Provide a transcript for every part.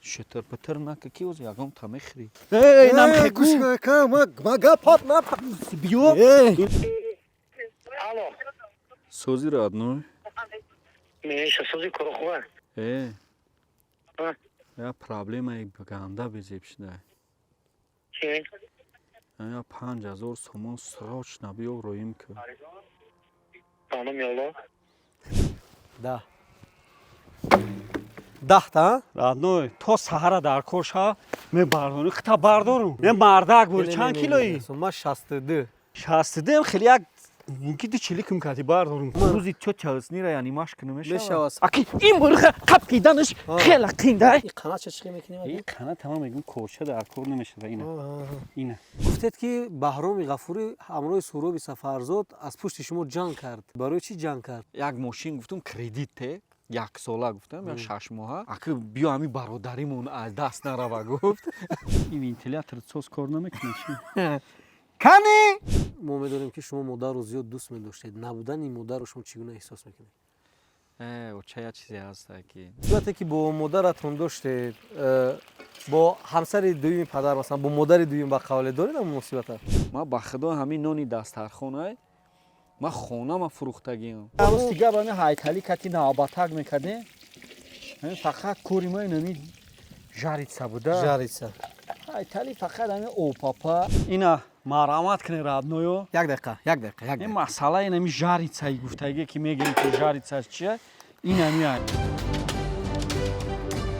Шитр питр нака, ки оз ягон та мехӯрӣ. Эй, намхеку. Ма гапат на. Биё. Алло. Сози, родной? Меша, сози, корохува. Э. А? Я проблемаи ганда безеб шуда. Чи? Я 5000 сомон срочно биё, роим ку. Ханум ялло. Да. 10 та? Родной, то саҳара дар кор шава, мебардонӣ, хита бардорум. Не, мардак бури, чанд килои? Ма 62. 62, хеле як мумкин ди чили кум кати бардорум. Рӯзи тётя Ҳуснира янимаш кунӣ, мешава? Мешавад. Аки ин буриха қап киданаш хеле қиндай. И қанача чӣ мекунем? И қана тамом мегум, корча дар кор намешава, ина. Ина. Гуфтед, ки Баҳроми Ғафурӣ ҳамроҳи Суҳроби Сафарзод аз пушти шумо ҷанг кард. Барои чӣ ҷанг кард? Як мошин гуфтум, кредит те, яксола гуфтам, як 6 моҳа. Аки биё, ҳами бародаримон аз даст нарава, гуфт. Ин вентилятор соз кор намекунад, чи? Кани мо медонем, ки шумо модарро зиёд дӯст медоштед. Набудани модарро шумо чӣ гуна эҳсос мекунед? Оча як чизе ҳаста, ки Сурате ки бо модаратон доштед, бо ҳамсари дуюми падар, масалан, бо модари дуюм, ба қавле доред муносибата? Ман, ба худо, ҳамин нони дастархонай, ман хонама фурӯхтагиам. Рости гап, ҳами ҳайкалӣ кати навбатак мекардем, ҳамин фақат кори ма инами жариться буда. Жариться. Ҳайтали фақат ҳами опапа. Ина марҳамат кунед, родной ё. Як дақиқа, як дақиқа, як Ин дақиқа. масъала инами жариться и гуфтагие, ки мегӯем, ки жариться чия, инами ай.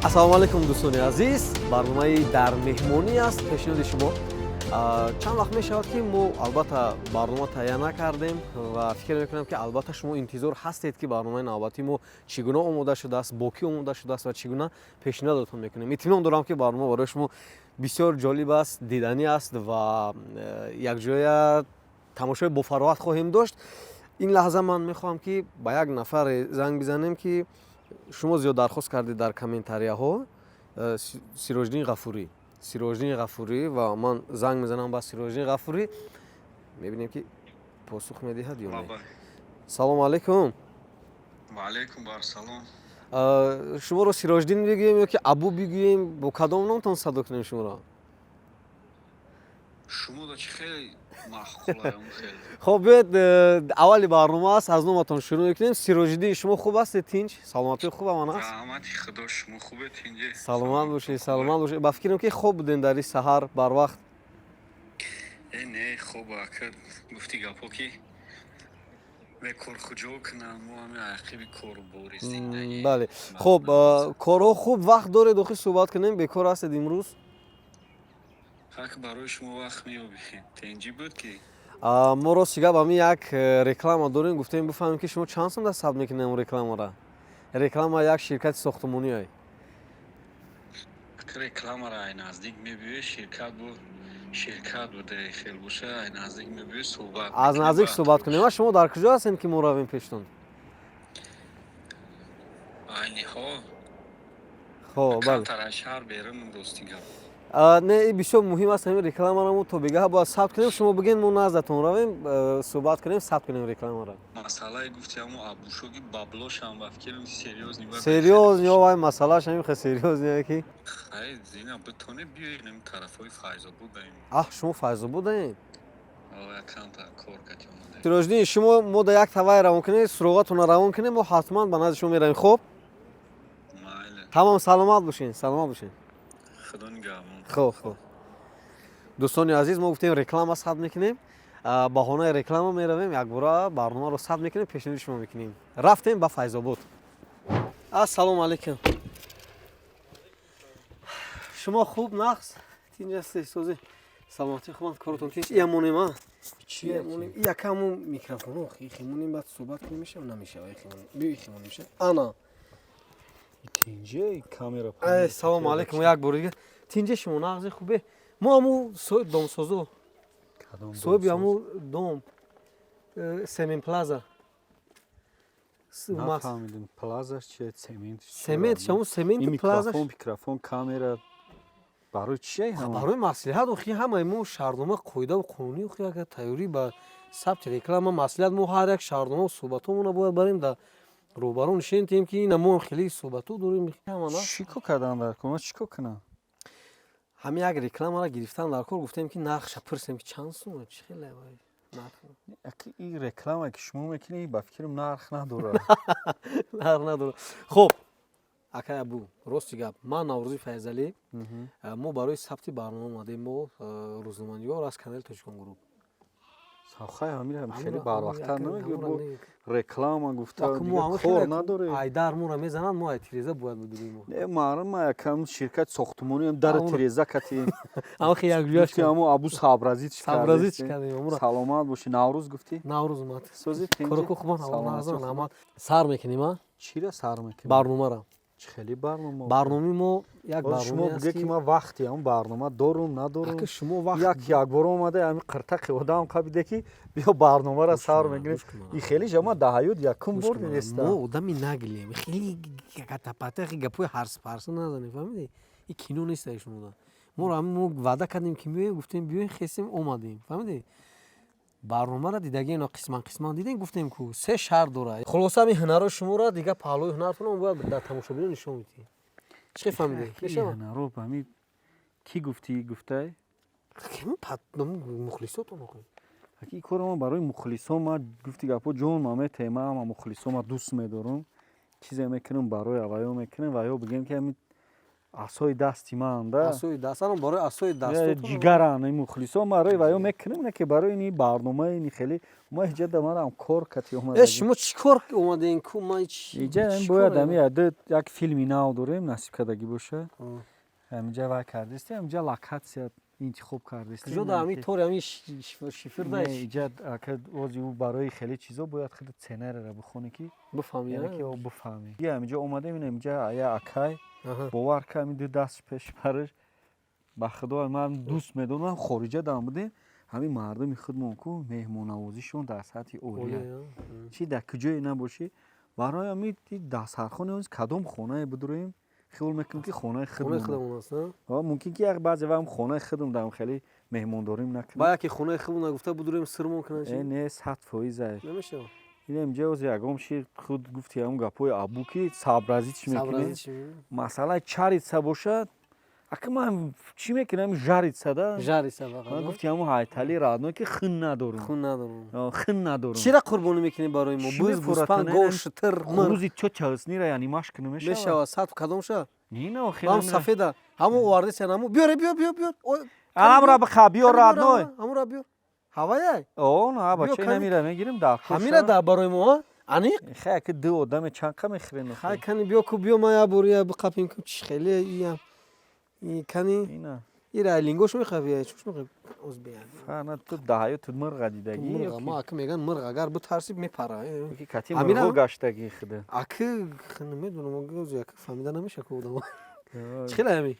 Ассалому алайкум, дӯстони азиз! Барномаи «Дар меҳмонӣ» аст пешниҳоди шумо. Чанд вақт мешавад, ки мо албатта барнома таҳия накардем ва фикр мекунам, ки албатта шумо интизор ҳастед, ки барномаи навбатии мо чӣ гуна омода шудааст, бо кӣ омода шудааст ва чӣ гуна пешниҳодатон мекунем. Итминон дорам, ки барнома барои шумо бисёр ҷолиб аст, диданӣ аст ва якҷоя тамошои бофароғат хоҳем дошт. Ин лаҳза ман мехоҳам, ки ба як нафаре занг бизанем, ки шумо зиёд дархост кардед дар комментарияҳо, Сироҷиддин Ғафурӣ, Сироҷиддин Ғафурӣ. Ва ман занг мезанам ба Сироҷиддин Ғафурӣ, мебинем, ки посух медиҳад ё не. Салому алайкум. Ваалайкум барсалом. Шуморо Сироҷиддин бигӯем ё ки Абу бигӯем? Бо кадом номтон садо кунем шуморо? Шумо да чӣ хеле маъқулаям хеле. Хоб, биёед, аввали барнома аст, аз номатон шурӯъ мекунем. Сироҷиддин, шумо хуб ҳастед? Тинч, саломатии хуб аман аст? Раҳмати Худо, шумо хубед, тинҷе? Саломат бошед, саломат бошед. Ба фикрам, ки хоб будем дар ин саҳар барвақт. Э, не, хоб ака, гуфти гапҳо, ки бекор хуҷо кунам, мо ҳами ақиби кору бори зиндагӣ. Бале, хоб, корҳо хуб? Вақт доред, охир суҳбат кунем? Бекор ҳастед имрӯз? Ҳак, барои шумо вақт меёбем. Тинҷӣ буд ки. Мо рости гап, ҳамин як реклама дорем, гуфтем, бифаҳмем, ки шумо чанд сум даст сабт мекунед он рекламара. Реклама як ширкати сохтмонӣ ай. Рекламара ай наздик мебиёй, ширкат буд, ширкат буде, хел боша, ай наздик мебиёй, суҳбат Аз мекунем. наздик Баъд суҳбат кунем. А шумо дар куҷо ҳастед, ки мо равем пештон? Айни ҳол Хоб, бале. камтар аз шаҳр берунам, рости гап. Не, бисёр муҳим аст ҳамин рекламаро, мо то бегаҳ бояд сабт кунем. Шумо бигӯед, мо наздатон равем, суҳбат кунем, сабт кунем рекламаро. Масъалае гуфти, ҳамо абушоги баблошам, ба фикрем, серьёзный. Серьёзный ё вай масъалааш ҳамин хел серьёзный е, ки Хай, зина битоне, биёем тарафҳои Файзобод даем. Аҳ, шумо Файзободаем? Камтар кор кати омадаем. Сироҷиддин, шумо мо да як тавай равон кунед, суроғатонро равон кунед, мо ҳатман ба назди шумо меравем, хоб? Майли. Тамом, саломат бошед, саломат бошед. Худо нигаҳбон. Хоб, дӯстони азиз, мо гуфтем, реклама сабт мекунем. Баҳонаи реклама меравем, якбора барномаро сабт мекунем, пешниҳоди шумо мекунем. Рафтем ба Файзобод. Ассалому алайкум! Шумо хуб, нағз, тинҷ ҳастед? Сози, саломатӣ хубанд, коротон тинҷ? Иямонем, а чиямонем, якаму микрофоно химонем, баъд суҳбат кунем. Мешава, намешава? Биё, химонем, мешава, ана. Тинҷе, камера. Салому алайкум як бор дига. Тинҷе, шумо нағзи, хубе? Мо ҳаму домсозо, соҳиби ҳаму дом, Семен Плаза. Нафаҳмидем, плазаш чия, цемент? Цемент, ҳаму цемент плазаш. Микрофон, камера барои чия ҳама? Барои маслиҳат охи. Ҳамаи мо шартнома, қоидаву қонунӣ охи, агар тайёрӣ ба сабти реклама, маслиҳат, мо ҳар як шартнома, суҳбатҳомона бояд барем дар Роҳбарон шентем, ки ина мо хеле суҳбатҳо дорем. Чӣ кор кардан дар кор? Ман чӣ кор кунам? Ҳамин як рекламаро гирифтан дар кор, гуфтем, ки нархша пурсем, ки чанд сум, чӣ хеле нарх. Ин реклама, ки шумо мекунӣ, ба фикрам, нарх надорад. Нарх надорад. Хуб, акай Абу, рости гап, ман Наврӯзи Файзалӣ, мо барои сабти барнома омадем, мо рӯзноманигор аз канали Тоҷикон Груп. Савхай, ҳамин хеле барвақттар намегӯ, бо реклама гуфта кор надорем. Айдар моро мезананд, мо ай тиреза бояд бидурем. Не, маълум, якам ширкати сохтмонӣ дар тиреза кати. Ам хе як ҷояш. Ҳамо Абу сообразить. Сообразить кардем. Саломат бошӣ. Наврӯз гуфтӣ? Наврӯз омад. Сӯзи. Короку хубан, раҳмат. Сар мекунем, а? Чира сар мекунем? Барномара. Чӣ хеле барнома? Барномаи мо як шумо барнома буге, ки ман вақти ҳамн барнома дорум, надорум. Ака, шумо вақт як якбора омада, ҳамин қиртақи одам қабиде, ки биё, барномаро сар мегирем. И хеле жама да ҳаёт якум бор дидеста. Мо одами наглем, хеле катапата гапои ҳарспарса назанем, фаҳмидӣ? И кино неста шумода. Моро мо ваъда кардем, ки меоем, гуфтем биёем, хесем, омадем, фаҳмидӣ? Барномаро дидаги ино қисман қисман дидем, гуфтем, ку се шарт дора. Хулоса, ҳамин ҳунарои шуморо, дигар паҳлӯи ҳунартонро бояд дар тамошобинон нишон бидиҳем. Чӣ фаҳмидӣ? Мешавад? Ҳунаро ҳамин кӣ гуфтӣ, гуфтай? Мухлисотон. Ин корро ман барои мухлисон, ман гуфти гапҳо ҷон ма метаҳем, ман ҳама мухлисон ма дӯст медорам, чизе мекунам барои аваё мекунам ва ё бигем, ки ҳамин асои дасти ман да. Асои даст, барои асои даст. Ҷигаран ин мухлисон, барои ваё мекунем, не ки барои ини барномаи ини хеле ма иҷа да манам кор кати омада. Э, шумо чӣ кор омадем ку? Ма иҷа бояд ҳами як филми нав дорем, насиб кардагӣ боша. Ҳаминҷа вай кардистем, ҳаминҷа локатсия интихоб кардистем. Куҷо? Да ҳамин тори, ҳамин шифр да? Иҷа ози ӯ барои хеле чизо бояд худ сценарийро бихонӣ, ки бифаҳмӣ. Ки бифаҳмӣ. Ҳаминҷа омадем, ин ҳаминҷа я акай, бовар ка, ҳамин ду даст пеши бараш, ба худо, ман дӯст медорам. Хориҷа дам будем, ҳамин мардуми худмон ку меҳмоннавозишон дар сатҳи олия, чи дар куҷое набошӣ. Барои ҳамин дастархони кадом хонае бидуроем, хиёл мекунем, ки хонаи худмон. Мумкин ки як баъзе вақт хонаи худм дам хеле меҳмондорим накунем. Ба яке хонаи худмон гуфта будурем, сирмон кунан. Э, не, 100%. Ай намешавад. Инем ҷози ягом ши худ гуфти, ҳамн гапҳои Абу, ки сообразить мекунем. Масъалаи чарица бошад, ака, ман чӣ мекунам, жариться да. Жариться. Ман гуфти ҳамн ҳайтали родной, ки хун надорум. Хун надорум. Хун надорум. Чира қурбонӣ мекунем барои мо? Буз, гӯспанд, гов, шутир? Хурӯзи тётя Ҳуснира, яъни маш кунем. Мешавад. Мешавад. Сад кадомша? Нино. Ҳам сафеда, ҳамон овардеса, ҳамо биёре, биёр, биёр, биёр. Амра биха, биёр, родной. Ҳамура биёр, ҳаваяй. О, на, бача, инамира мегирем дар. Ҳамира да барои мо, аниқ. Хай, ки ду одаме чанд қа мехӯрем? Хай, кани, биё ку, биё, ман як бор я биқапем ку, чи хеле иям кани. Ина. Ира лингош мехави, чуш мехави, оз бия. На, ту даҳаё ту мирға дидагӣ? Мирға ма, аки, меган, мирғ агар битарси, мепара. Ки кати мирғо гаштагӣ худа. Аки, намедонам, оз як фаҳмида намеша ку одам. Чӣ хеле ҳами?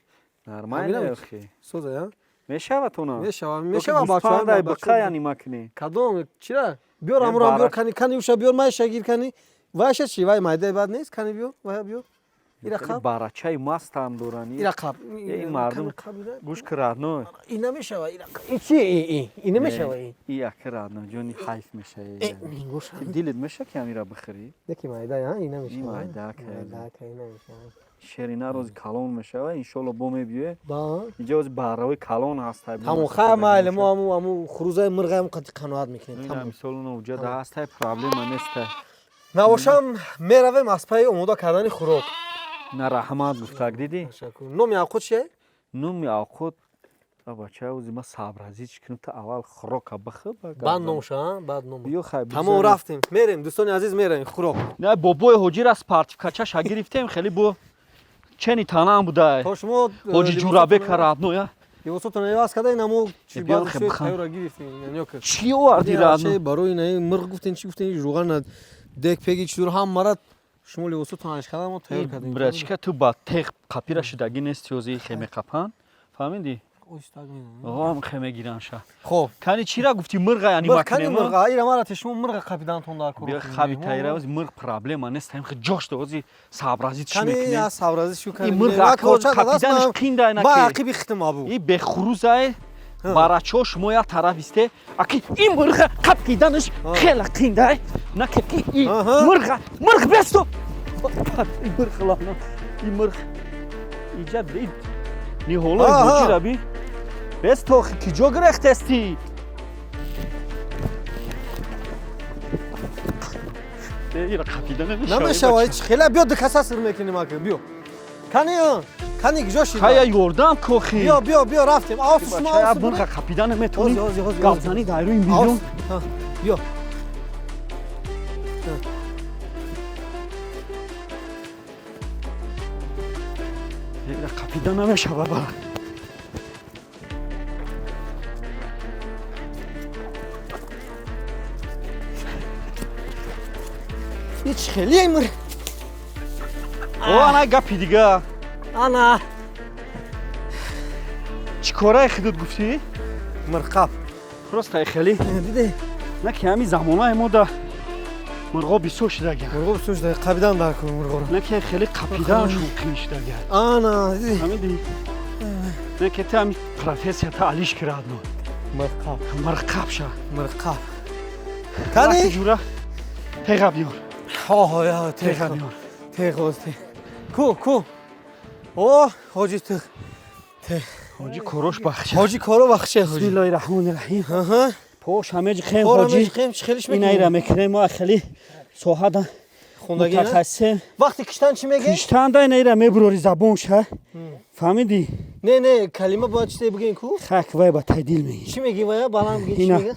Нормально охи. Соза, я? Мешава тона? Мешава, мешава. Бачаҳо биқа, яъни макунӣ. Кадом чира? Биёр, амуро биёр, кани, кани, уша биёр, майша гир, кани. Вайша чи? Вай майдаи бад нест, кани биёр, вай биёр. Ира қаб. Барачаи мастам дорани. Ира қаб. Ин мардум гӯш ки, родной. И намешава, ира. И чи и? И намешава и. И яки, родной, ҷони, ҳайф мешава. Дилит меша, ки ҳамира бихӯрӣ? Яки майда, и намешава. И майда. Майда, ка и намешава. Шерина рози калон мешава, иншолло, бо мебиёе. Инҷа ози барраҳои калон ҳастай. Тамом, хай, майли, мо ҳаму ҳаму хурӯзаи мирғаам қати қаноат мекунем. Тамом, мисол, уҷа да ҳастай, проблема нестай. Набошам, меравем аз пайи омода кардани хӯрок. На, раҳмат гуфтак, дидӣ? Номи авқот чие? Номи авқот, бача, ози ма сообразить кунам, та аввал хӯрока бихӯр. Баъд номша, баъд ном. Биё, хай. Тамом, рафтем, мерем, дӯстони азиз, мерем хӯрок. На, бобои ҳоҷира спортивкачаша гирифтем, хеле бо чени танаам будай. То шумо ҳоҷи Ҷурабека, родной. Либосотон иваз карда, инамо тайёра гирифтем. Чӣ оварди, родной? Барои ина мирғ гуфтен, чӣ гуфтен, ҷуған, дек, пеги, чизур ҳам мара шумо либосотон аш карда, мо тайёр кардем. Братишка, ту ба теғ қапира шудагӣ нести, ҳозир хе меқапанд, фаҳмидӣ? Ом хе мегиранша. Хоб. Кани, чира гуфти, мирға, яъни? Кани мирға, ира мара шумо мирға қапидантон дар кор. Биё, хаби таира, ози мирғ проблема нест, ҳам хе ҷош ози сообразить чӣ кани мекунем. Я сообразить шу кани. И мирға қапиданаш қиндай. Ма наке. Ақиби хитм, Абу. И бехурузай. Барачо шумо як тараф исте, аки ин мурға қапқиданаш хеле қиндай. На ки ин мурға, мурғ бесто. Ин мурғ лана. Ин мурғ. Иҷа бид. Ниҳолои ҳоҷира би. Бесто ки ҷо гирехтести? Ира қапида намешава. Намешава, ҳеч хеле биё ду каса сир мекунем ака, биё. Кани, кани куҷо шид? Хая ёрдам кохи. Биё, биё, биё, рафтем. Авс шумо авс. Мурға қапида наметонӣ. Гапзанӣ дар рӯи миллион. Биё. Ира қапида намешава ба. Ҳеч хеле мур. О, ана гапи дига. Ана. Чӣ кораи худут гуфтӣ? Мирқаб. Просто хеле. Диде. На ки ҳами замонаи мо да мурғо бисёр шудаган. Мурғо бисёр шуда, қабидан дар кун мурғоро. На ки хеле қапиданшон қин шудаган. Ана, диди. Ҳамиди. На ки ту ҳами профессията алиш кирадно. Мирқаб. Мирқаб ша. Мирқаб. Кани? Ҷура теға биёр. Ҳо, ҳо, теға биёр. Теға, теға. Ку, ку. О, ҳоҷи тиғ. Ҳоҷи корош бахша. Ҳоҷи коро бахша. Бисмиллоҳи раҳмони раҳим. Пош ҳамеҷ хем ҳоҷи. Хем хелиш мекунем. Инайра мекунем мо хеле соҳада мутахассисем. Вақти киштан чӣ мегӯ? Киштан да инайра мебурори забонша. Фаҳмидӣ? Не, не, калима бояд чизе бигӯем ку? Хак вай ба тайдил мегӣ. Чӣ мегӣ вая? Баланд бигӣ чӣ мегӣ?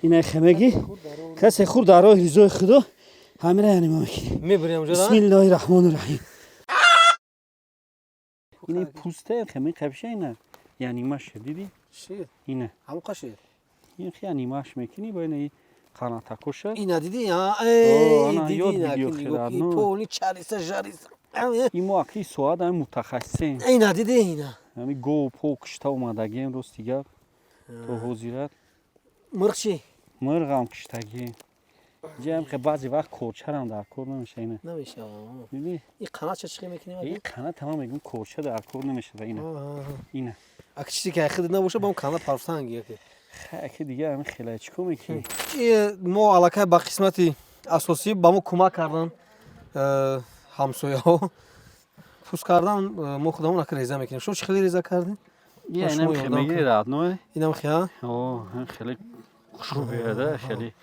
Инай хемегӣ. Касе хур дар роҳи ризои Худо ҳамира яъне мо мекунем. Мебурем ҷора. Бисмиллоҳи раҳмони раҳим. Ин пусте хеми қабша ина. Яъни маш дидӣ? Шир. Ина. Ҳамқа шир. Ин хи маш мекунӣ бо ина қанатакоша. Ина дидӣ? А, э, дидӣ ина ки пони чариса жариса. Ин мо аки соат ами мутахассисем. Ина дидӣ ина. Ами гов по кишта омадагем рости гап. То ҳозират. Мурғ чӣ? Мурғам киштагем. Ҷам хе баъзе вақт корчарам дар кор намеша ина. Намеша. Бибин. Ин қанат ча чӣ мекунем? Ин қанат тамом мегум корча дар кор намешава ина. Ина. Аки чизе ки хид набоша бам қанат парфтанг яке. Аки дига ҳамин хеле чӣ кор мекунӣ? Мо аллакай ба қисмати асосӣ ба мо кӯмак кардан ҳамсояҳо. Пӯст кардан мо худамон ака реза мекунем. Шумо чӣ хеле реза кардем? Инам хеле радно. Инам хе? О, хеле хушрӯ биёда, хеле.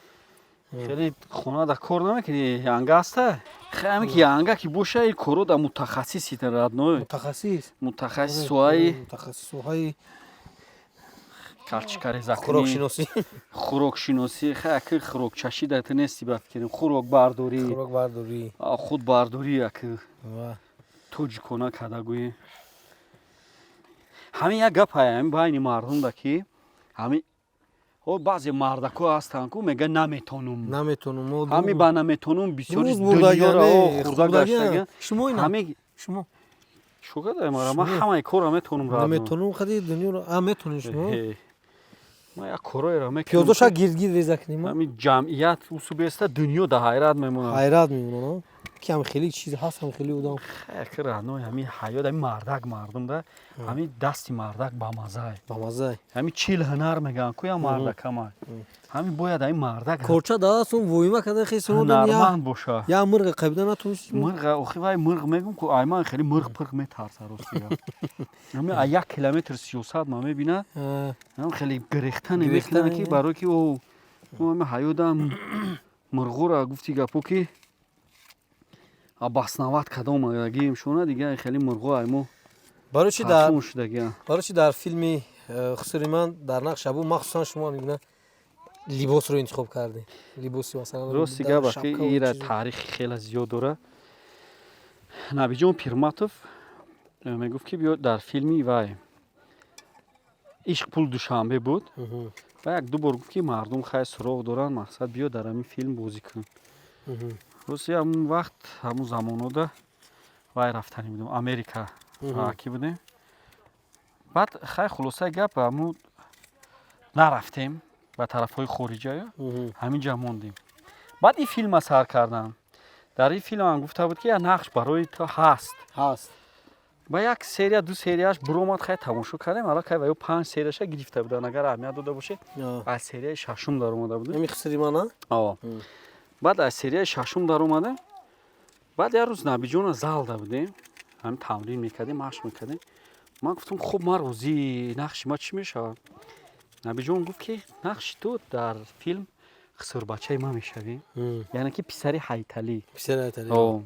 Хеле хона да кор намекунӣ, янга аста? Ҳаме ки янга ки боша, ин коро да мутахассиси радно. Мутахассис. Мутахассис соҳаи мутахассис соҳаи калчика реза кунӣ. Хӯрокшиносӣ. Хӯрокшиносӣ, хай аки хӯрокчашӣ да ту нести ба фикрем. Хӯрокбардорӣ. Хӯрокбардорӣ. Худбардорӣ аки. Тоҷикона када гӯӣ. Ҳамин як гап ҳай, ҳамин байни мардум да ки ҳамин баъзе мардако ҳастанд ку мегӯянд наметонум. Наметонум. Ҳамин ба наметонум бисёри дунёро хӯрда гаштаган. Шумо ина. Ҳамин шумо. Чӣ кадай мара? Ман ҳамаи корро метонум радно. Наметонум хади дунёро. А метонӣ шумо? Ман як корҳоеро мекунам. Пиёзоша гирд-гирд реза кунем. Ҳамин ҷамъият усубеста дунё да ҳайрат мемонад. Ҳайрат мемонад. Ки ҳам хеле чиз ҳаст, ҳам хеле одам. Хай радно ҳамин ҳаёт ҳамин мардак мардум да ҳамин дасти мардак бамазай. Бамазай. Ҳамин 40 ҳунар мегӯянд ку я мардакама. Ҳамин бояд ҳамин мардак корча дастум воима карда хесум ҳунарманд боша. Я мурға қабида натонистӣ. Мурға охи вай мурғ мегӯм ку ай ман хеле мурғ пирғ метарса рости гап. Ҳамин а 1 километр сиёсат ма мебина. Ҳам хеле гирехта намекунад ки барои ки ӯ ҳамин ҳаёдам мурғура гуфти гапо ки баснават кадом агим шона дига хеле мурғо ай мо барои чи дар барои чи дар филми хусури ман дар нақши абу махсусан шумо мегӯна либосро интихоб кардед? Либоси масалан рости гап ки ира таърихи хеле зиёд дора. Набиҷон Пирматов мегуфт ки биё дар филми вай Ишқ пул Душанбе буд ва як ду бор гуфт ки мардум хай суроғ доранд, мақсад биё дар ҳамин филм бозӣ кун. Рости ҳамун вақт ҳамун замонода вай рафтанӣ будем Америка ки будем. Баъд хай хулосаи гап ҳамун нарафтем ба тарафҳои хориҷа, ҳамин ҷа мондем. Баъд ин филма сар кардам. Дар ин филмам гуфта буд ки як нақш барои ту ҳаст. Ҳаст. Ба як серия, ду серияш буромад, хай, тамошо кардем. Аллакай ва ё панҷ серияша гирифта будан, агар аҳамият дода бошед, аз серияи шашум даромада будем. Ами хисри мана. О. Баъд аз серияи шашум даромадем. Баъд як рӯз Набиҷона залда будем, ҳамин тамрин мекардем, машқ мекардем. Ман гуфтам: «Хуб, ман розӣ, нақши ма чӣ мешавад?» Набиҷон гуфт, ки нақши ту дар филм хисурбачаи ман мешавӣ, яъне ки писари Ҳайталӣ. Писари Ҳайталӣ. О.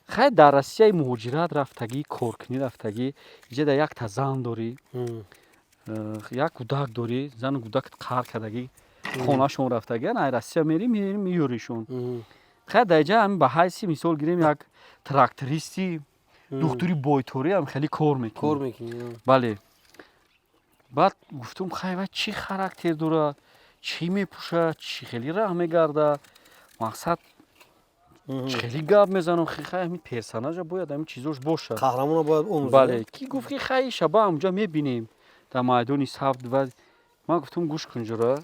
Хай, дар Россияи муҳоҷират рафтагӣ, коркунӣ рафтагӣ, иҷа да якта зан дорӣ, як кӯдак дорӣ, зану кӯдакат қаҳр кардагӣ, хонашон рафтагӣ, ай Россия мери, мери, меёришон. Хай, дар иҷа ҳамин ба ҳайси, мисол гирем, як трактористи, духтури бойторӣ ҳам хеле кор мекунӣ. Кор мекунӣ. Бале. Баъд гуфтум: «Хай, вай чӣ характер дорад, чӣ мепӯшад, чӣ хеле раҳ мегардад, мақсад, чӣ хеле гап мезанам? Хай, ҳамин персонажа бояд ҳамин чизош бошад.» Қаҳрамона бояд омӯзад. Бале. Ки гуфт, ки хай, шаба ҳамҷа мебинем дар майдони сабт. Ва ман гуфтум: «Гӯш кун, ҷура,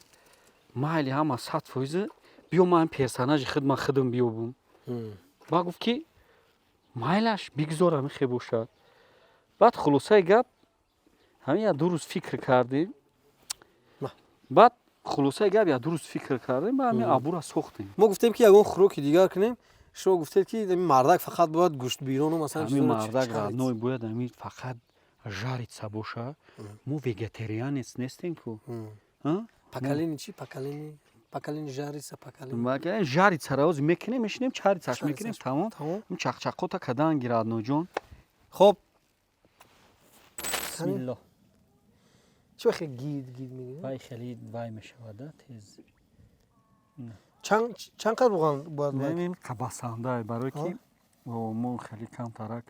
майли, ҳама 100%, биё, ман персонажи худ ман худам биёбум.» Баъд гуфт, ки майлаш, бигзор ҳамин хе бошад. Баъд хулосаи гап, ҳамин як ду рӯз фикр кардем. Баъд хулосаи гап, як ду рӯз фикр кардем, ба ҳамин абура сохтем. Мо гуфтем, ки ягон хӯроки дигар кунем, шумо гуфтед, ки ҳамин мардак фақат бояд гӯштбирону масалан ҳамин чизоро мардак чарид. Родной, бояд ҳамин фақат жариться боша. Мо вегетарианец нестем ку. А? Поколение чи, поколение жариться, поколение. Магар жариться ра ози мекунем, мешинем, чарицаш мекунем, тамом. Тамом. Ин чақчақота кадан ги, родной ҷон. Хоб. Бисмиллоҳ. Чи вақте гид гид мегӯяд? Вай хеле вай мешавада тез. Чанд қадр равған бояд бояд? Ин қабасанда, барое ки мо хеле камтарак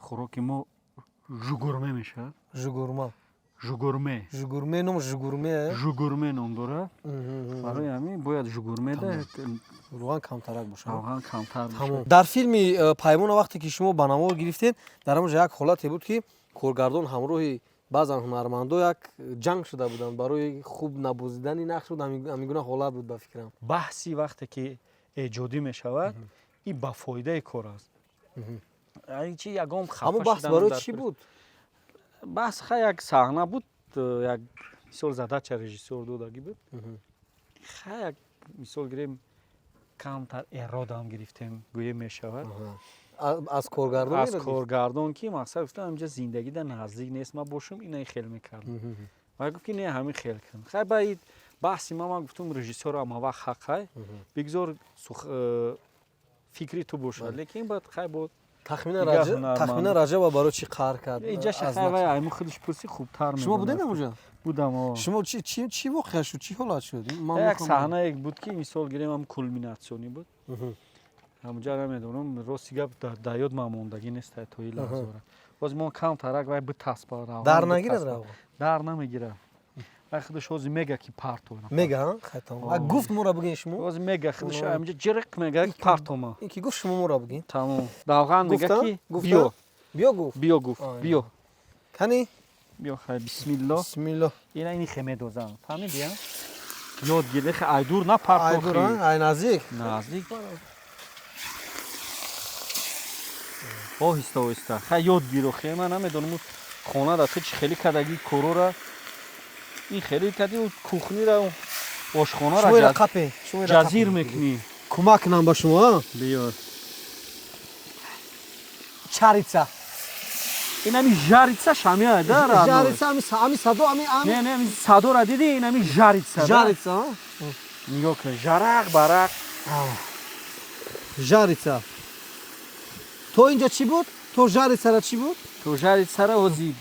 хӯроки мо жугурме мешавад. Жугурма. Жугурме. Жугурме, ном жугурме. Жугурме ном дорад. Барои ҳамин бояд жугурмеда. Равған камтарак бошад. Равған камтар Тамом. бошад. Дар филми Паймона, вақте ки шумо ба навор гирифтед, дар ҳамон ҷо як ҳолате буд, ки коргардон ҳамроҳи баъзан ҳунармандо як ҷанг шуда буданд барои хуб набозидани нақш буд. Ҳамин гуна ҳолат буд, ба фикрам. Баҳси вақте ки эҷодӣ мешавад, ин ба фоидаи кор аст. Ай, чи ягон хафа Аммо баҳс шудан барои дар чӣ кор. буд? Баҳс, хай, як саҳна буд, як мисол задача режиссёр додагӣ буд. Хай, як мисол гирем, камтар эродам гирифтем, гӯем мешавад. Аз коргардон Аз эрод гирифт? коргардон, ки мақсад гуфтам, инҷа зиндагӣ дар наздик нест, ман бошум ина хел мекардам. Вай гуфт, ки не, ҳамин хел кун. Хай, ба и баҳси ман гуфтум, режиссёр ама вақт ҳаққай, бигзор фикри ту бошад, лекин баъд хай бо Тахминан дигар Раҷаб, ҳунарманд. тахминан Раҷаба барои чӣ қаҳр кард? Иҷа Аз хай, вай айму худаш пурси, хубтар Шумо будед медонад. ҳамонҷо? Будам, о. Шумо чӣ воқеа шуд, чӣ ҳолат шуд? Ман Як мехоҳам- саҳнае буд, ки мисол гирем, ҳам кулминатсионӣ буд. Ҳамунҷа намедонам, рости гап, дар ёд ман мондагӣ нест то ин лаҳзора. Боз мо камтарак вай битаспа, равған Дар нагирад битаспа. равған? Дар намегирад. Вай худаш ҳозир мега, ки партома. Мега, а? Хай, тамом. А, гуфт, моро бигин шумо. Ҳозир мега худаш, ҳаминҷа ҷириқ мега, ки партома. Ин ки гуфт, шумо моро бигин. Тамом, равған мега, Гуфта? ки Гуфта? биё. Биё гуфт. Биё гуфт. Биё. Кани? Биё, хай, бисмиллоҳ. Бисмиллоҳ. Ина ини хе медозам, фаҳмиди? А, ёд гир, хе, айдур напартохи. Айдур, а? Ай наздик. Наздик, оҳиста оҳиста. Хай, ёд гир, охе, ман намедонам, хона да ту чӣ хеле кардагӣ корора, ин хеле кардӣ, кухнира, ошхонара Шумо ира қапе. Шумо ира ҷазир қапе. мекунӣ. Кӯмак кунам ба шумо, а? Биё. Чарица. Ин ами жариться шамия да, родной? Жариться, ами садо, ами Не, не, ами садора дидӣ, ин ами жариться да? Жариться, а? Нигоҳ кун, жарақ барақ. Жариться. То инҷа чӣ буд? То жариться ра чӣ буд? То жариться ра ози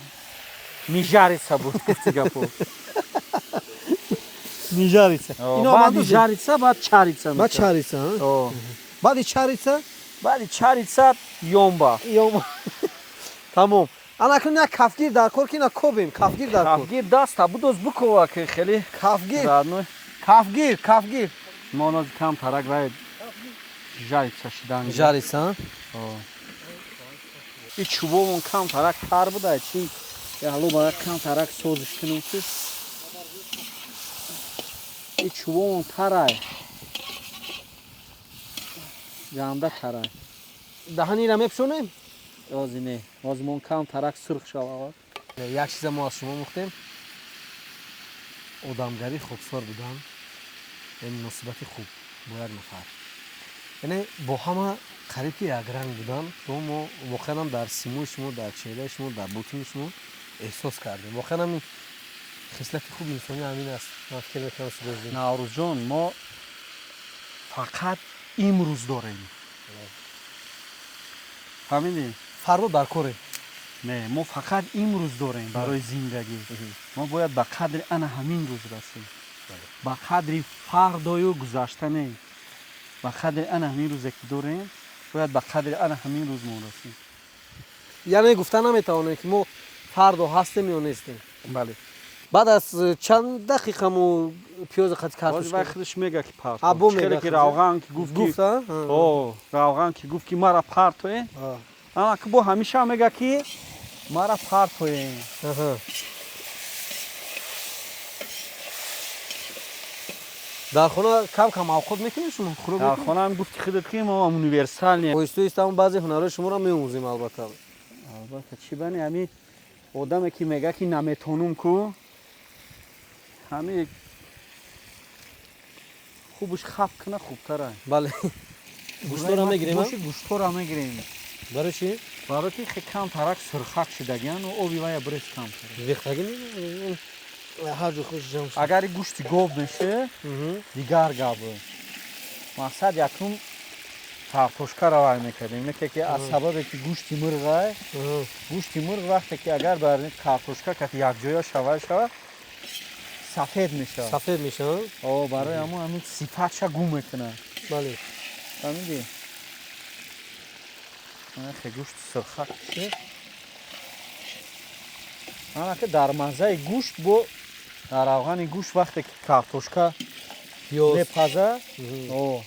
мижариться буд, гуфти гапо. Мижариться. Ино Баъди ман жариться, баъд чарица баъд мешавад. Чарица, а? О. Баъди чарица? Баъди чарица ёмба. Ём. Тамом. Ана акнун як кафгир дар кор, ки ина кобем, кафгир дар кор. Кафгир даста будоз, букова, ки хеле Кафгир, родной. кафгир, кафгир. Мо нози кам тарак вай жариться шидан. Жариться, а? И чӯбомон кам тарак тар буда, чи ҳало бара кам тарак созиш кунем, ки и чӯбомон тарай, ганда тарай. Даҳани ира мепӯшонем? Ози не, ози мон кам тарак сурх шава. Як чиза мо аз шумо мухтем: одамгарӣ, хоксор будан, яъне муносибати хуб бо як нафар, яъне бо ҳама қариб ки якранг будан. Шумо, мо воқеан дар симои шумо, дар чеҳраи шумо, дар ботини шумо эҳсос кардем. Воқеан ҳамин хислати хуби инсонӣ ҳамин аст, ман фикр мекунам, Сироҷиддин. Наврӯзҷон, мо фақат имрӯз дорем, фаҳмидӣ? Фардо дар коре. Не, мо фақат имрӯз дорем барои зиндагӣ. Мо бояд ба қадри ана ҳамин рӯз расем, ба қадри фардою гузашта не, ба қадри ана ҳамин рӯзе ки дорем, бояд ба қадри ана ҳамин рӯз мо расем. Яъне гуфта наметавонем, ки мо фардо ҳастем ё нестем. Бале. Баъд аз чанд дақиқа мо пиёза қати Боз вай картошка? Худаш мега, ки А, партов бо хеле мега ки худаш? равған ки гуфт ки Гуфт, а? О, равған ки гуфт, ки мара партое. Ана ки бо ҳамеша мега, ки мара партое. Дар хона кам кам авқот мекунед шумо, хӯрок Дар мекунед? хонаам, гуфти худат, ки мо универсальный. Оҳиста оҳиста ҳам баъзе ҳунарҳои шуморо меомӯзем, албатта. Албатта, чӣ бани, ҳами одаме ки мега, ки наметонум ку, ҳами хубш хап куна, хубтара. Бале, гӯштора мегирем, а? Боши, гӯштора мегирем. Барои чӣ? Барои ки хе кам тарак сурхак шидагиан, оби вая брез камтар. Рехтагӣ ҳар ҷо хуш ҷамъ шуд. Агар гӯшти гов меше, дигар гап. Мақсад, якум картошкаро вай мекардем, не ки аз сабабе ки гӯшти мурғай. Гӯшти мурғ вақте ки агар бар картошка кати якҷоя шава, сафед мешавад. Сафед мешавад. О, барои ҳамон ҳамин сифатша гум мекунад. Бале. Фаҳмидӣ? Хе гӯшти сурхак шид. Анаки дар маззаи гӯшт бо дар равғани гӯшт вақте ки картошка пиёз мепаза, о,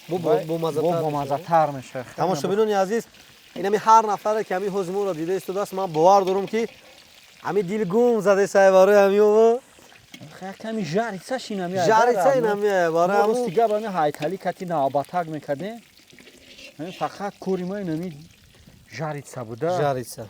бо бомаззатар мешавад. Тамошобинони азиз, инами ҳар нафаре ки ҳамин ҳози моро дида истодааст, ман бовар дорам, ки ҳамин дил гум задесай барои ҳамин. Ками жариться шинами. Жариться инами барои. Мо, рости гап, ҳами ҳайтали кати навбатак мекардем. Ҳамин фақат кори мо инами жариться буда. Жариться.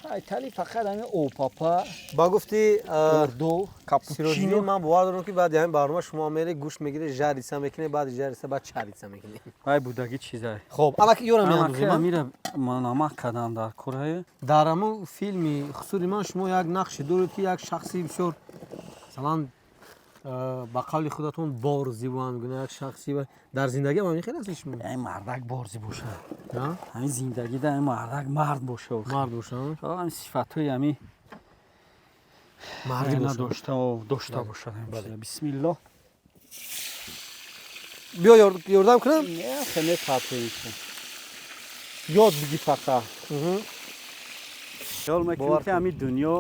Ҳайтали фақат ҳами опапа. Ба гуфти ордо, капучино. Сироҷиддин, ман бовар дорам, ки баъди ҳамин барнома шумо мере, гӯшт мегире, жариться мекунед, баъди жариться баъд чарица мекунед. Вай будаги чизай. Хоб, алаки ёра меандозем. Амира намак кардам дар кораи. Дар ҳамун филми «Хусури ман» шумо як нақше доред, ки як шахси бисёр, масалан, ба қавли худатон, борзиву гуна як шахси. Дар зиндагӣ ҳам ҳамин хел ҳастед шумо? Ай, мардак борзӣ боша, ҳамин зиндагида ҳамин мардак мард боша. Мард боша. Ҳамин сифатҳои ҳамин мардӣ боша. Дошта бошад. Бисмиллоҳ. Биё, ёрдам кунам. Хеле партоиша, ёд биги фақат. Хиёл мекунӣ, ки ҳамин дунё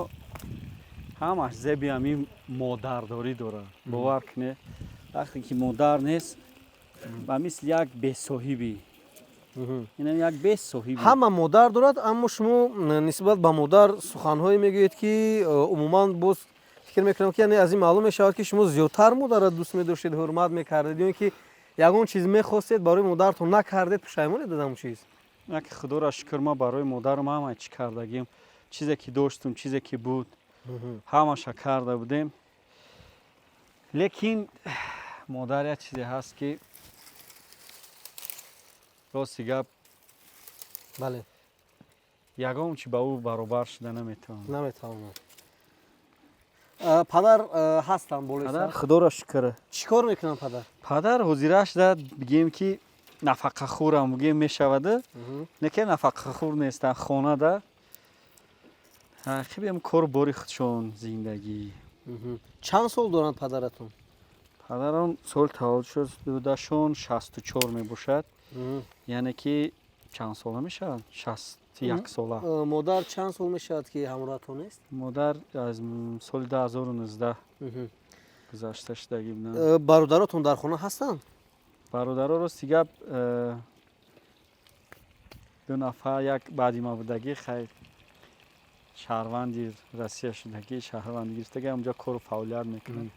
ҳамаш зеби ҳамин модардорӣ дорад. Бовар кунед, вақте ки модар нест, ба мисли як бесоҳибӣ, инам як бесоҳибӣ. Ҳама модар дорад, аммо шумо нисбат ба модар суханҳое мегӯед, ки умуман боз фикр мекунам, ки яъне аз ин маълум мешавад, ки шумо зиёдтар модарро дӯст медоштед, ҳурмат мекардед, ё ин ки ягон чиз мехостед, барои модаратон накардед, пушаймонед аз ҳамон чиз? Ки худоро шукр, ман барои модарам ҳама чӣ кардагим. Чизе ки доштум, чизе ки буд, ҳамаша карда будем. Лекин модар як чизе ҳаст, ки рости гап, ягон чи ба ӯ баробар шуда наметавонад. Наметавонад. Падар ҳастанд болои? Падар, худоро шукр. Чӣ кор мекунанд падар? Падар ҳозираш да, бигем, ки нафақахӯрам бигем мешавада, не ки нафақахӯр нестанд, хонада хеле кор бори худшон, зиндагӣ. Чанд сол доранд падаратон? Падарам соли таваллуд шудашон 64 мебошад, яъне ки чанд сола мешавад? 61 сола. Модар чанд сол мешавад, ки ҳамроҳатон нест? Модар аз соли 2019 гузашта шудагӣ буданд. Бародаротон дар хона ҳастанд? Бародаро, рости гап, ду нафар, як баъди ма будагӣ, хайр, шаҳрванди Россия шудагӣ, шаҳрвандӣ гирифтагӣ, ҳамҷо кору фаъолият мекунад.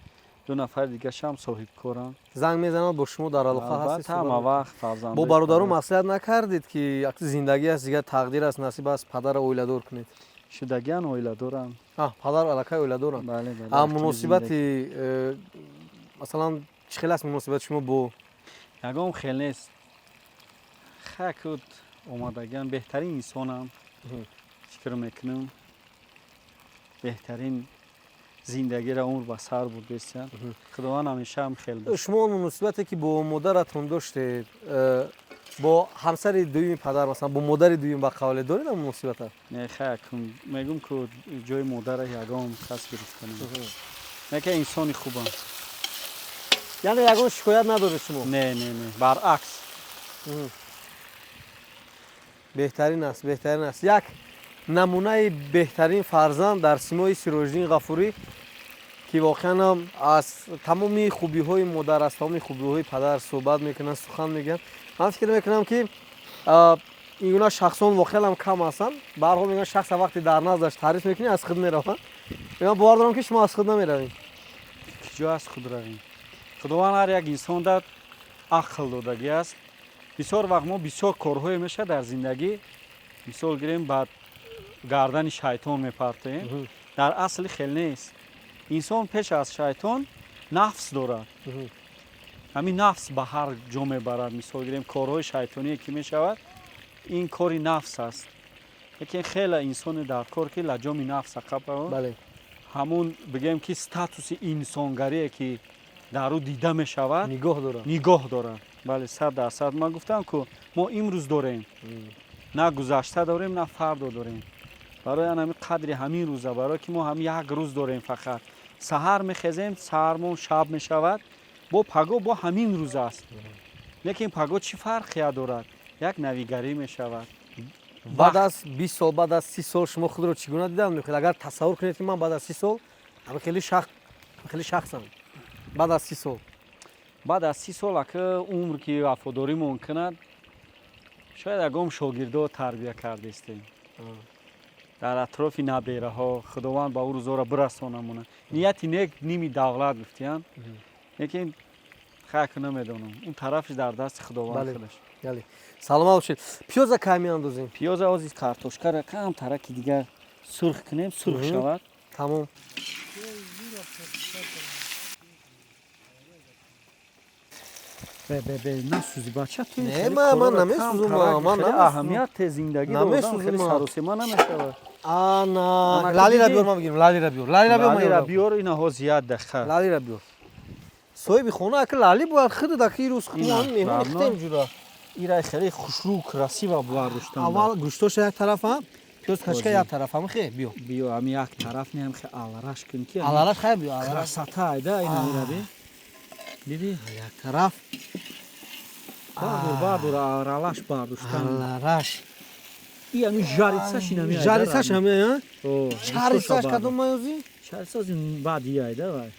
Ду нафари дигаашам соҳибкоранд. Занг мезананд, бо шумо дар алоқа ҳастед? Ҳама вақт фарзанд. Бо бародару маслиҳат накардед, ки як зиндагӣ аст, дигар тақдир аст, насиб аст, падарро оиладор кунед? Шудагиан, оиладоранд. Падар аллакай оиладоранд. Бале, бале. Муносибати масалан чӣ хел аст муносибати шумо бо? Ягон хел нест. Хакуд омадагиан, беҳтарин инсонам, фикр мекунам, беҳтарин зиндагиро умр ба сар бурдестиям. Худованд ҳамеша ҳам хел бошад. Шумо он муносибате ки бо модаратон доштед, бо ҳамсари дуюми падар, масалан бо модари дуюм, ба қавле доред ам муносибата? Не, хай, мегӯм ку ҷои модара ягон кас гирифта намешавад. Яке инсони хубам. Яъне ягон шикоят надоред шумо? Не, не, не, баръакс. Беҳтарин аст, беҳтарин аст. Як намунаи беҳтарин фарзанд дар симои Сироҷиддин Ғафурӣ, ки воқеан ҳам аз тамоми хубиҳои модар, аз тамоми хубиҳои падар суҳбат мекунанд, сухан мегӯянд. Ман фикр мекунам, ки ин гуна шахсон воқеан ҳам кам ҳастанд. Ба ҳар ҳол мегӯянд, шахса вақте дар наздаш таъриф мекунӣ, аз худ мераванд. Ман бовар дорам, ки шумо аз худ намеравед. Киҷо аз худ равем? Худованд ҳар як инсон дар ақл додагӣ аст. Бисёр вақт мо бисёр корҳое мешавад дар зиндагӣ, мисол гирем, ба гардани шайтон мепартоем. Дар асли хел нест. Инсон пеш аз шайтон нафс дорад. Ҳамин нафс ба ҳар ҷо мебарад. Мисол гирем, корҳои шайтоние ки мешавад, ин кори нафс аст. Лекин хеле инсоне дар кор, ки лаҷоми нафс ақаб, ҳамун бигем ки статуси инсонгарие ки дар ӯ дида мешавад, нигоҳ дорад. Нигоҳ дорад, бале, 100%. Ман гуфтам ку мо имрӯз дорем, на гузашта дорем, на фардо дорем. Барои ан ҳамин қадри ҳамин рӯза, барое ки мо ҳам як рӯз дорем фақат. Саҳар мехезем, саҳармон шаб мешавад, бо паго бо ҳамин рӯз аст. Лекин паго чӣ фарқия дорад? Як навигарӣ мешавад. Баъд аз 20 сол, баъд аз 30 сол шумо худро чӣ гуна дидан мехоҳед? Агар тасаввур кунед, ки ман баъд аз 30 сол хеле шахсам, баъд аз 30 сол. Баъд аз 30 сол, ака, умр ки вафодоримон кунад, шояд ягон шогирдо тарбия кардестем дар атрофи набераҳо. Худованд ба ӯ рӯзоро бирасонамона. Нияти нек ними давлат гуфтиянд, лекин хайку намедонам, он тарафш дар дасти Худованд худаш. Саломат бошед. Пиёза кай меандозем? Пиёза ози картошкара кам тараки дигар сурх кунем, сурх шавад. Тамом. Бе, насӯзи, бача, ту. Не, ман намесӯзум, ман аҳамияте зиндагӣ додам, хеле саросема намешавад. Ана лалира биёр, ман бигирам. Лалира биёр, лалира биёр. Лалира биёр, ина ҳози як дақиқа. Лалира биёр. Соҳиби хона ака лали бояд худ даки рӯз меҳмони худем ҷура. Ира хеле хушрӯ, красиво бардоштам. Аввал гӯштоша як тарафа, пиёз кашка як тарафа, михе биё. Биё, ами як тараф не, ам хе алараш кун ки. Алараш, хай, биё, алараш. Красота айда ина ира би. Диди? Як тараф. Бардор, бардор, аралаш бардоштан. Алараш. И ами жарицаш ина ми. Жарицаш ами, а? Чарицаш кадом маёзи? Чарицаш баъди айда вай.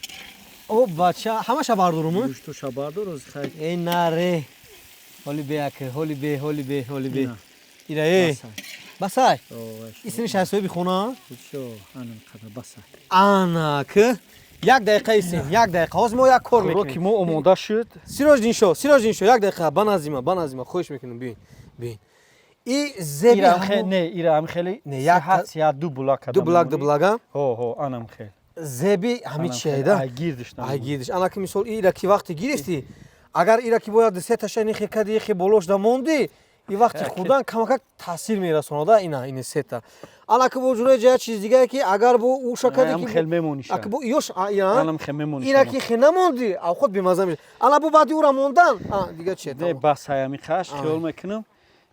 О, бача, ҳамаша бардорум? Гӯштоша бардор, ози хай. Эй, наре. Ҳоли бе, ака, ҳоли бе, ҳоли бе, ҳоли бе. Ира э. Басай. Исмиш аз соҳиби хона? Анам қадар басай. Ана, ки як дақиқа истем, як дақиқа. Ҳозир мо як кор мекунем. Ки мо омода шуд. Сироҷдин шо, Сироҷдин шо, як дақиқа, ба назима, ба назима, хоҳиш мекунам, биёин. Биёин. И зеби не, ира ам хеле не, як сиҳат ду булак. Ду булак, ду булак. Ҳо, ҳо, анам хел. Зеби ҳами чиайда? Ай гирдиш. Ай гирдиш. Ана ки мисол ира ки вақте гирифтӣ, агар ира ки бояд се таша нихе кади, ихе болош да монди, и вақти хӯрдан камакак таъсир мерасонада ина ини сета. Ана ки бо ҷураи ҷа чиз дигае ки агар бо уша кади ки хел мемониша. Аки бо ёш анам хел мемониша. Ира ки хе намонди, авход бемаза меша. Ана бо баъди ура мондан, а дига чи? Не, бас ҳаями қаш хиёл мекунам.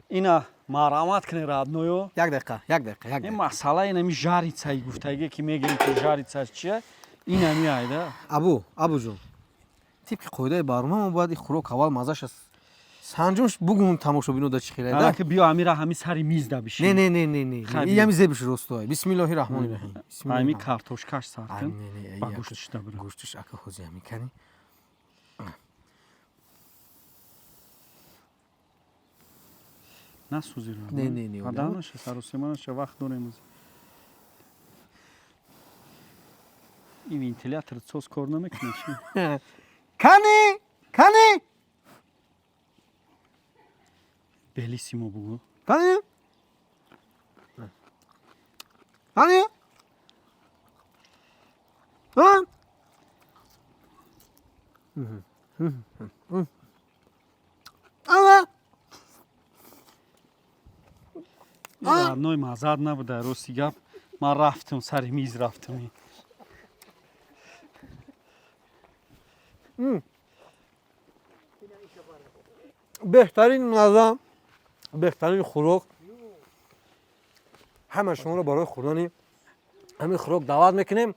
Ина марамат кунед, родной. Як дақиқа, як дақиқа, як дақиқа. Масъала инами жарицаи гуфтагие ки мегӯем ки жарица чия, инами айда. Абу, абуҷон. Тибқи қоидаи барнома мо бояд ин хӯрок аввал маззаша санҷумш бугум, тамошобино да чӣ хелайда. Ана ки биё, амира ҳами сари миз да бишин. Не, не, не, не, не. И ҳами зебиш ростой. Бисмиллоҳи раҳмони раҳим. Ҳами картошкаш сар кун. Ба гӯштиш да бира. Гӯштиш ака ҳози ҳами кани. Насӯзи. Не, не, не. Адан наша, саросема наша, вақт дорем. Ин вентилятор соз кор намекунад чи? Кани, кани. Белиссимо бугӯ. Кани, кани. А? Ана. Ной маззад набуда, рости гап, ман рафтам, сари миз рафтам. Беҳтарин мазза, беҳтарин хӯрок. Ҳама шуморо барои хӯрдани ҳамин хӯрок даъват мекунем.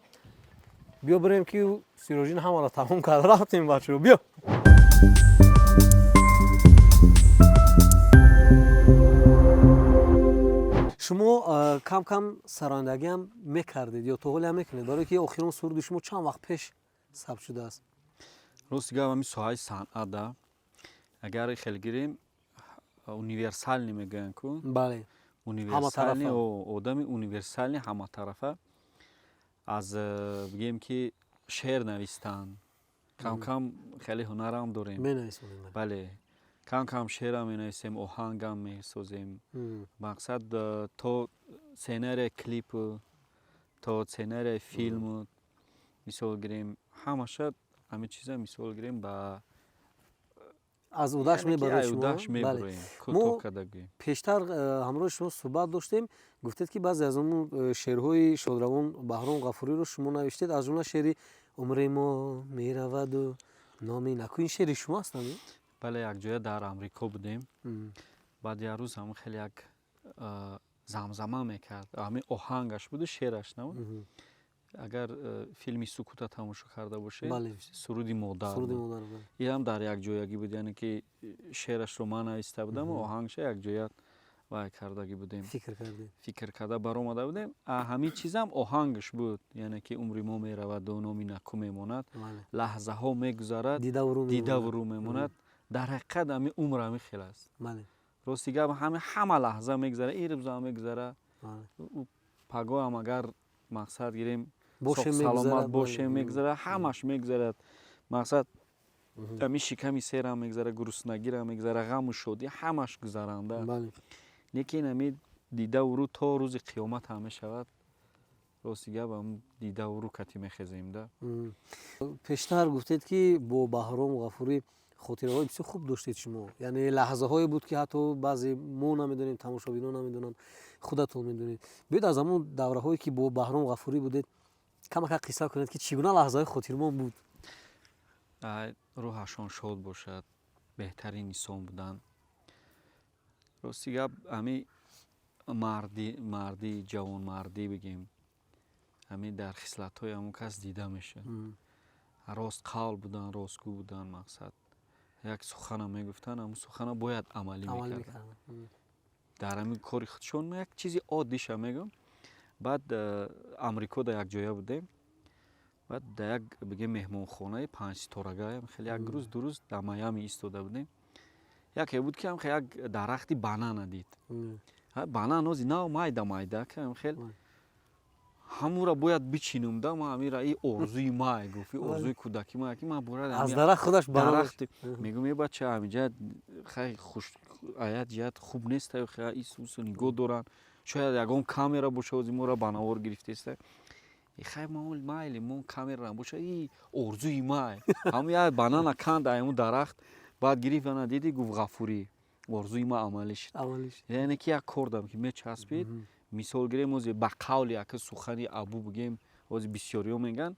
Биё бирем, ки Сироҷин ҳамаро тамом кард. Рафтем, бачаҳо, биё. Шумо кам кам сарояндагиам мекардед ё то ҳолеам мекунед? Барое ки охирон суруди шумо чанд вақт пеш сабт шудааст. Рости гап, ҳамин соҳаи санъата агар хел гирем, универсальный мегӯянд ку. Универсальный одами, универсальный, ҳаматарафа. Аз бигем ки шеър навистан, кам кам хеле ҳунарам дорем. Бале, кам кам шеърам менависем, оҳангам месозем. Мақсад, то сценария клипу, то сценарияи филму, мисол гирем, ҳамаша ҳамин чиза, мисол гирем, ба Аз удаш мебароем. Мебароем. Мо пештар ҳамроҳи шумо суҳбат доштем, гуфтед, ки баъзе аз он шеърҳои шодравон Баҳром Ғафуриро шумо навиштед, аз ҷумла шеъри «Умри мо мераваду номи наку». Ин шеъри шумо ҳастанд? Бале, якҷоя дар Амрико будем. Баъд як рӯз ҳамн хеле як замзама мекард, ҳамин оҳангаш буду, шеъраш набуд. Агар филми «Сукута» тамошо карда бошед, суруди модар, инам дар якҷоягӣ буд, яъне ки шеърашро ман нависта будаму оҳангша якҷоя вай кардагӣ будем, фикр карда баромада будем. Ҳамин чизам оҳангаш буд, яъне ки умри мо мераваду номи наку мемонад, лаҳзаҳо мегузарад, дидаву рӯ мемонад. Дар ҳақиқат ҳамин умр ҳамин хел аст. Рости гап, ҳама лаҳза мегузара, ин рӯзам мегузара, пагоҳам агар, мақсад гирем, саломат бошем, мегузара, ҳамаш мегузарад. Мақсад, ҳамин шиками серам мегузара, гуруснагирам мегузара, ғаму шодӣ, ҳамаш гузаранда. Лекин ҳамин дидаву рӯ то рӯзи қиёмат ҳам мешавад. Рости гап, ҳам дидаву рӯ кати мехезем да. Пештар гуфтед, ки бо Баҳром Ғафурӣ хотираҳои бисёр хуб доштед шумо, яъне лаҳзаҳое буд, ки ҳатто баъзе мо намедонем, тамошобинон намедонанд, худатон медонед. Биёед, аз ҳамон давраҳое, ки бо Баҳром Ғафурӣ будед, камака қисса кунед, ки чӣ гуна лаҳзаҳои хотирмон буд. Рӯҳашон шод бошад, беҳтарин инсон буданд. Рости гап, ҳамин марди, марди, ҷавонмардӣ бигем, ҳамин дар хислатҳои ҳамон кас дида мешавад. Рост қавл будан, ростгӯ будан. Мақсад, як сухана мегуфтанд, ҳамон сухана бояд амалӣ мекарданд дар ҳамин кори худшон. Як чизи оддиша мегӯм. Баъд Амрико дар якҷоя будем, баъд дар як, бигем, меҳмонхонаи панҷситорагаям хеле як рӯз, 2 рӯз дар Майами истода будем. Яке буд, ки ҳам як дарахти банана дид, банан ози нав, майда майда, хел ҳамура бояд бичинум да, ма ҳамира, и орзуи май, гуфт, и орзуи кӯдаки май, ки ман бояд аз дарахт худаш. Дарахти. Мегӯм: «Е бача, ҳамиҷа хай хуш аят ҷиҳат хуб нест, исусу нигоҳ доранд, шояд ягон камера боша, ози моро ба навор гирифтеста». Хай, майли, мо камера набоша, и орзуи май. Ҳамн як банана канд ҳамун дарахт, баъд гирифт, ана диди, гуфт: «Ғафурӣ, орзуи ма амалӣ шуд». Яъне ки як кор дам ки мечаспид. Мисол гирем, ози ба қавли яка сухани абу бигем, ози бисёриҳо мегӯянд,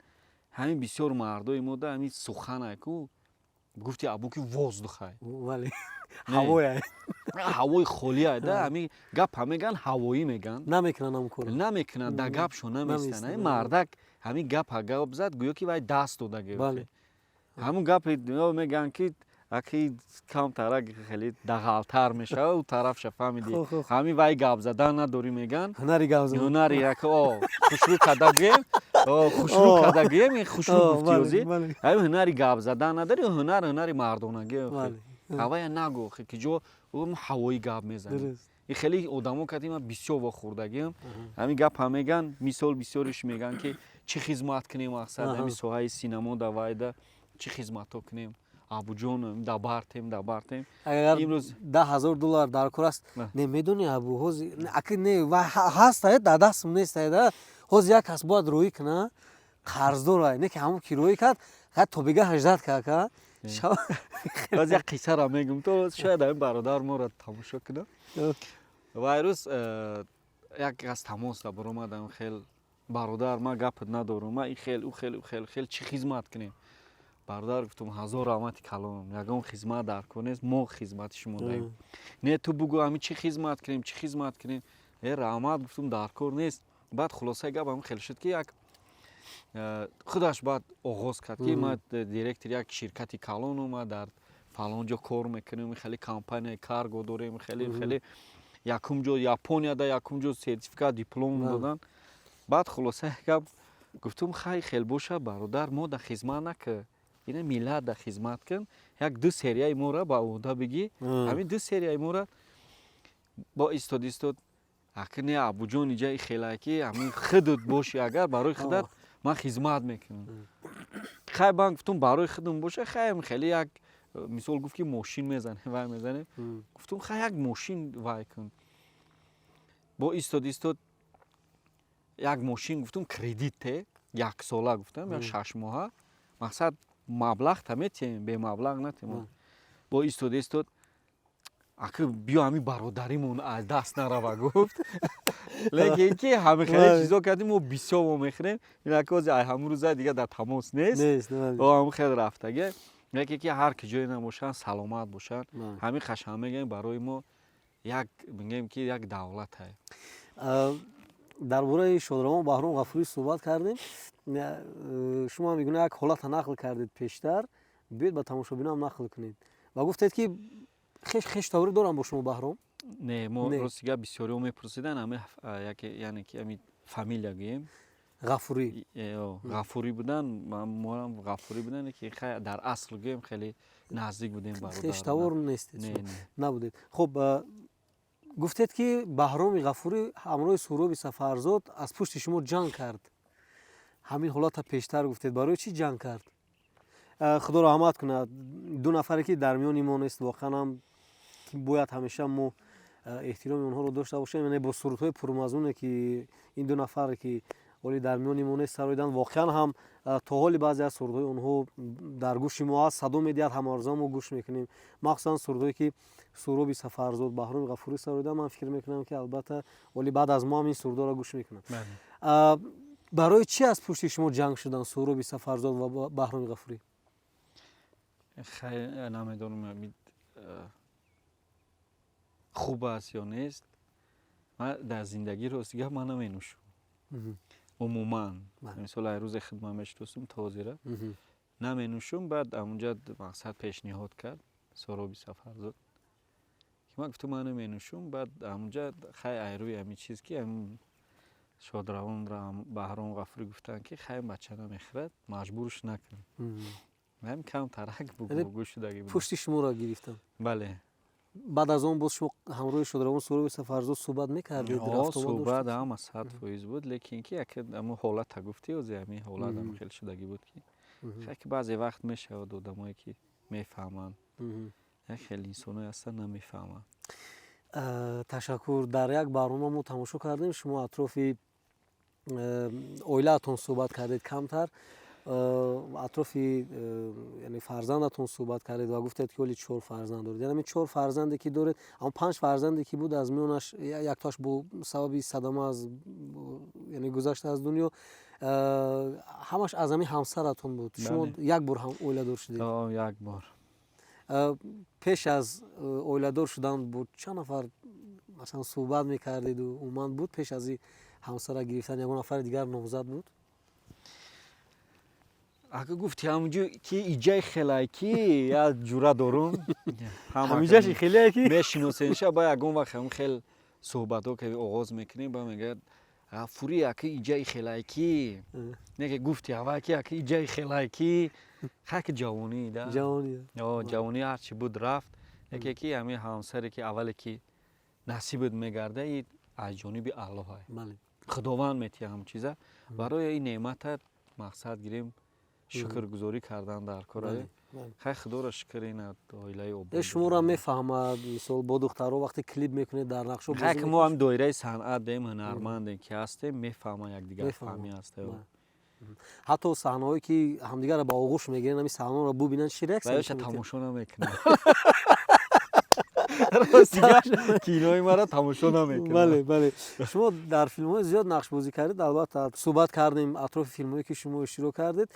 ҳамин бисёр мардои мо да ҳамин суханай ку гуфти абу, ки воздух ай. Ҳавои холиай да, ҳамин гапа мегӯянд, ҳавоӣ мегӯянд. Намекунанд ҳамн корро. Намекунанд, да гапшо наместанд. Ҳамин мардак ҳамин гапа гап зад, гӯё ки вай даст дода. Ҳамун гапи мегӯянд, ки аки камтарак хеле дағалтар мешавад, ӯ тарафша фаҳмидӣ, ҳамин вай гап задан надорӣ, мегӯянд. Ҳунари гап задан. Ҳунари як хушрӯ карда гӯем, хушрӯ карда гӯем, ин хушрӯ гуфти озӣ, ҳамин ҳунари гап задан надорӣ. Ҳунар, ҳунари мардонагӣ. Ҳавая нагӯ, ки ҷо ҳавоӣ гап мезанӣ. И хеле одамо кати ман бисёр вохӯрдагиам, ҳамин гапа меган. Мисол, бисёриш меган, ки чӣ хизмат кунем, мақсад, ҳамин соҳаи синамо да вайда чӣ хизматҳо кунем, Абуҷон, дабартем, дабартем. Агар Имрӯз 10 000 доллар дар кор аст. Не. Не, медони, Абу, ҳози аки не, ва ҳаст, дар дастм нест. Да, ҳози як кас бояд рӯӣ куна, қарздор ай, не ки ҳамон ки рӯӣ кард, ха, то бега ҳаждат кард ка. Баъз як қиссара мегум, то шояд ҳамин бародар моро тамошо кунад. Ва рӯз як аз тамос да баромадам: хел, бародар, ман гапат надорам, ман и хел, ӯ хел, ӯ хел, хел, чӣ хизмат кунем, бародар? Гуфтум: ҳазор раҳмати калон, ягон хизмат дар кор нест, мо хизмати шумо даем. Не, ту бугӯ, ҳамин чӣ хизмат кунем, чӣ хизмат кунем? Э, раҳмат, гуфтум, дар кор нест. Баъд хулосаи гап ҳамин хел шуд, ки як худаш баъд оғоз кард, ки ман директори як ширкати калонум, ман дар фалон ҷо кор мекунем, хеле компанияи карго дорем, хеле хеле якум ҷо Японияда, якум ҷо сертификат, диплом додан. Баъд хулосаи гап гуфтум: хай, хел боша, бародар, мо да хизмат накар, ина миллат да хизмат кун, як ду серияи моро ба ӯҳда бигӣ. Ҳамин ду серияи моро бо истод, истод, аки не, Абуҷон, иҷа и хелае, ки ҳамин худут боши, агар барои худат ман хизмат мекунам. Хай, ман гуфтум, барои худам боша, хай, хеле як мисол гуфт, ки мошин мезанем, вай мезанем. Гуфтум: хай, як мошин вай кун. Бо истод, истод, як мошин, гуфтум, кредит те яксола, гуфтам, як 6 моҳа, мақсад, маблағ та метиҳем, бемаблағ натем. Бо истод, истод, аки биё, ҳамин бародаримон аз даст нарава, гуфт. Лекин ки ҳами хеле чизо кардем, мо бисёр мо мехӯрем. Инаки ай ҳамун рӯза дига дар тамос нест, ҳамун хеле рафтаге. Яке ки ҳар ки ҷое набошанд, саломат бошанд. Ҳамин қашан мегӯем, барои мо як, мегӯем, ки як давлатае. Дар бораи шодравон Баҳром Ғафурӣ суҳбат кардем. Шумо ҳам мегӯна як ҳолата нақл кардед пештар, биёед ба тамошобинам нақл кунед ва гуфтед, ки хеш таврӣ дорам бо шумо Баҳром. Не, мо, рости гап, бисёриҳо мепурсиданд, ҳами яке, яъне ки ҳами фамилия гӯем. Ғафурӣ. Ғафурӣ будан, моам Ғафурӣ будан, ки дар асл гӯем, хеле наздик будем. Хештавор нестед, набудед. Хуб, гуфтед, ки Баҳроми Ғафурӣ ҳамроҳи Суҳроби Сафарзод аз пушти шумо ҷанг кард. Ҳамин ҳолата пештар гуфтед, барои чӣ ҷанг кард? Худо раҳмат кунад ду нафаре, ки дар миёни мо нест. Воқеан ҳам бояд ҳамеша мо эҳтироми онҳоро дошта бошем, яъне бо сурудҳои пурмазмуне, ки ин ду нафаре, ки ҳоли дар миёни мо нест, сароиданд. Воқеан ҳам то ҳоли баъзе аз сурудҳои онҳо дар гӯши мо ҳаст, садо медиҳад, ҳамарӯза мо гӯш мекунем, махсусан сурудҳое, ки Суҳроби Сафарзод, Баҳроми Ғафурӣ сароиданд. Ман фикр мекунам, ки албатта ҳоли баъд аз мо ҳам ин сурудҳоро гӯш мекунанд. Барои чӣ аз пушти шумо ҷанг шуданд Суҳроби Сафарзод ва Баҳроми Ғафурӣ? Намедонам, хуб аст ё нест. Ман дар зиндагӣ, рости гап, ман наменӯшам умуман. Мисол, ай рӯзе худ ман мешиносам то ҳозира наменӯшум. Баъд ҳамунҷа, мақсад, пешниҳод кард Суҳроби Сафарзод, ки ман гуфтам, ман наменӯшум. Баъд ҳамунҷа, хай, ай рӯи ҳамин чиз, ки ҳамин шодравонро Баҳром Ғафурӣ гуфтанд, ки хай, бача намехӯрад, маҷбурш накун. Ҳамин кам тарак бугӯ шудагӣ. Пушти шуморо гирифтанд. Бале. Баъд аз он боз шумо ҳамроҳи шодравон Суҳроби Сафарзод суҳбат мекардед? Суҳбат ҳама 100% буд, лекин ки як ҳамун ҳолата гуфтӣ, ози ҳамин ҳолат ҳам хеле шудагӣ буд, ки ки баъзе вақт мешавад, одамое ки мефаҳманд, як хеле инсоное ҳастанд, намефаҳманд. Ташаккур. Дар як барнома мо тамошо кардем, шумо атрофи оилаатон суҳбат кардед, камтар атрофи, яъне фарзандатон суҳбат кардед ва гуфтед, ки ҳоли чор фарзанд доред. Яъне ҳамин чор фарзанде, ки доред, ҳамон панҷ фарзанде, ки буд, аз миёнаш яктоаш бо сабаби садама аз, яъне, гузашта аз дунё, ҳамаш аз ҳамин ҳамсаратон буд. Шумо як бор ҳам оиладор шудед? Як бор. Пеш аз оиладор шудан бо чанд нафар, масалан, суҳбат мекардеду умуман буд, пеш аз ҳамсара гирифтан ягон нафари дигар номзад буд? Ака, гуфти, ҳамунҷо ки иҷаи хелай, ки як ҷура дорум. Ҳамиҷаши хеле ки мешиносенша. Ба ягон вақт ҳамн хел суҳбатҳо ки оғоз мекунем, ба мегӯяд: Ғафурӣ, ака, иҷаи хелай, ки не ки гуфти ҳава, ки ака, иҷаи хелай, ки хай, ки ҷавонӣ да, ҷавонӣ ҳарчи буд, рафт. Яке ки ҳамин ҳамсаре, ки аввале ки Насибат мегарда, и аз ҷониби Аллоҳ. Худованд метиҳа ҳам чиза. Барои ин неъмата мақсад гирем, шукргузорӣ кардан дар кор. Хай, худоро шукр, ина оилаи обод. Шуморо мефаҳмад, мисол, бо духтаро вақте клип мекунед, дар нақшо. Хай, ки мо ҳам доираи санъат дем, ҳунармандем ки ҳастем, мефаҳманд, якдигар фаҳмӣ ҳаст. Ҳатто саҳнаҳое ки ҳамдигарро ба оғӯш мегиранд, ҳамин саҳнаро бубинанд, чӣ реаксия? Ша тамошо намекунад. Ростигаш, кинои маро тамошо намекунад. Бале, бале. Шумо дар филмҳои зиёд нақшбозӣ кардед. Албатта, суҳбат кардем атрофи филмҳое ки шумо иштирок кардед.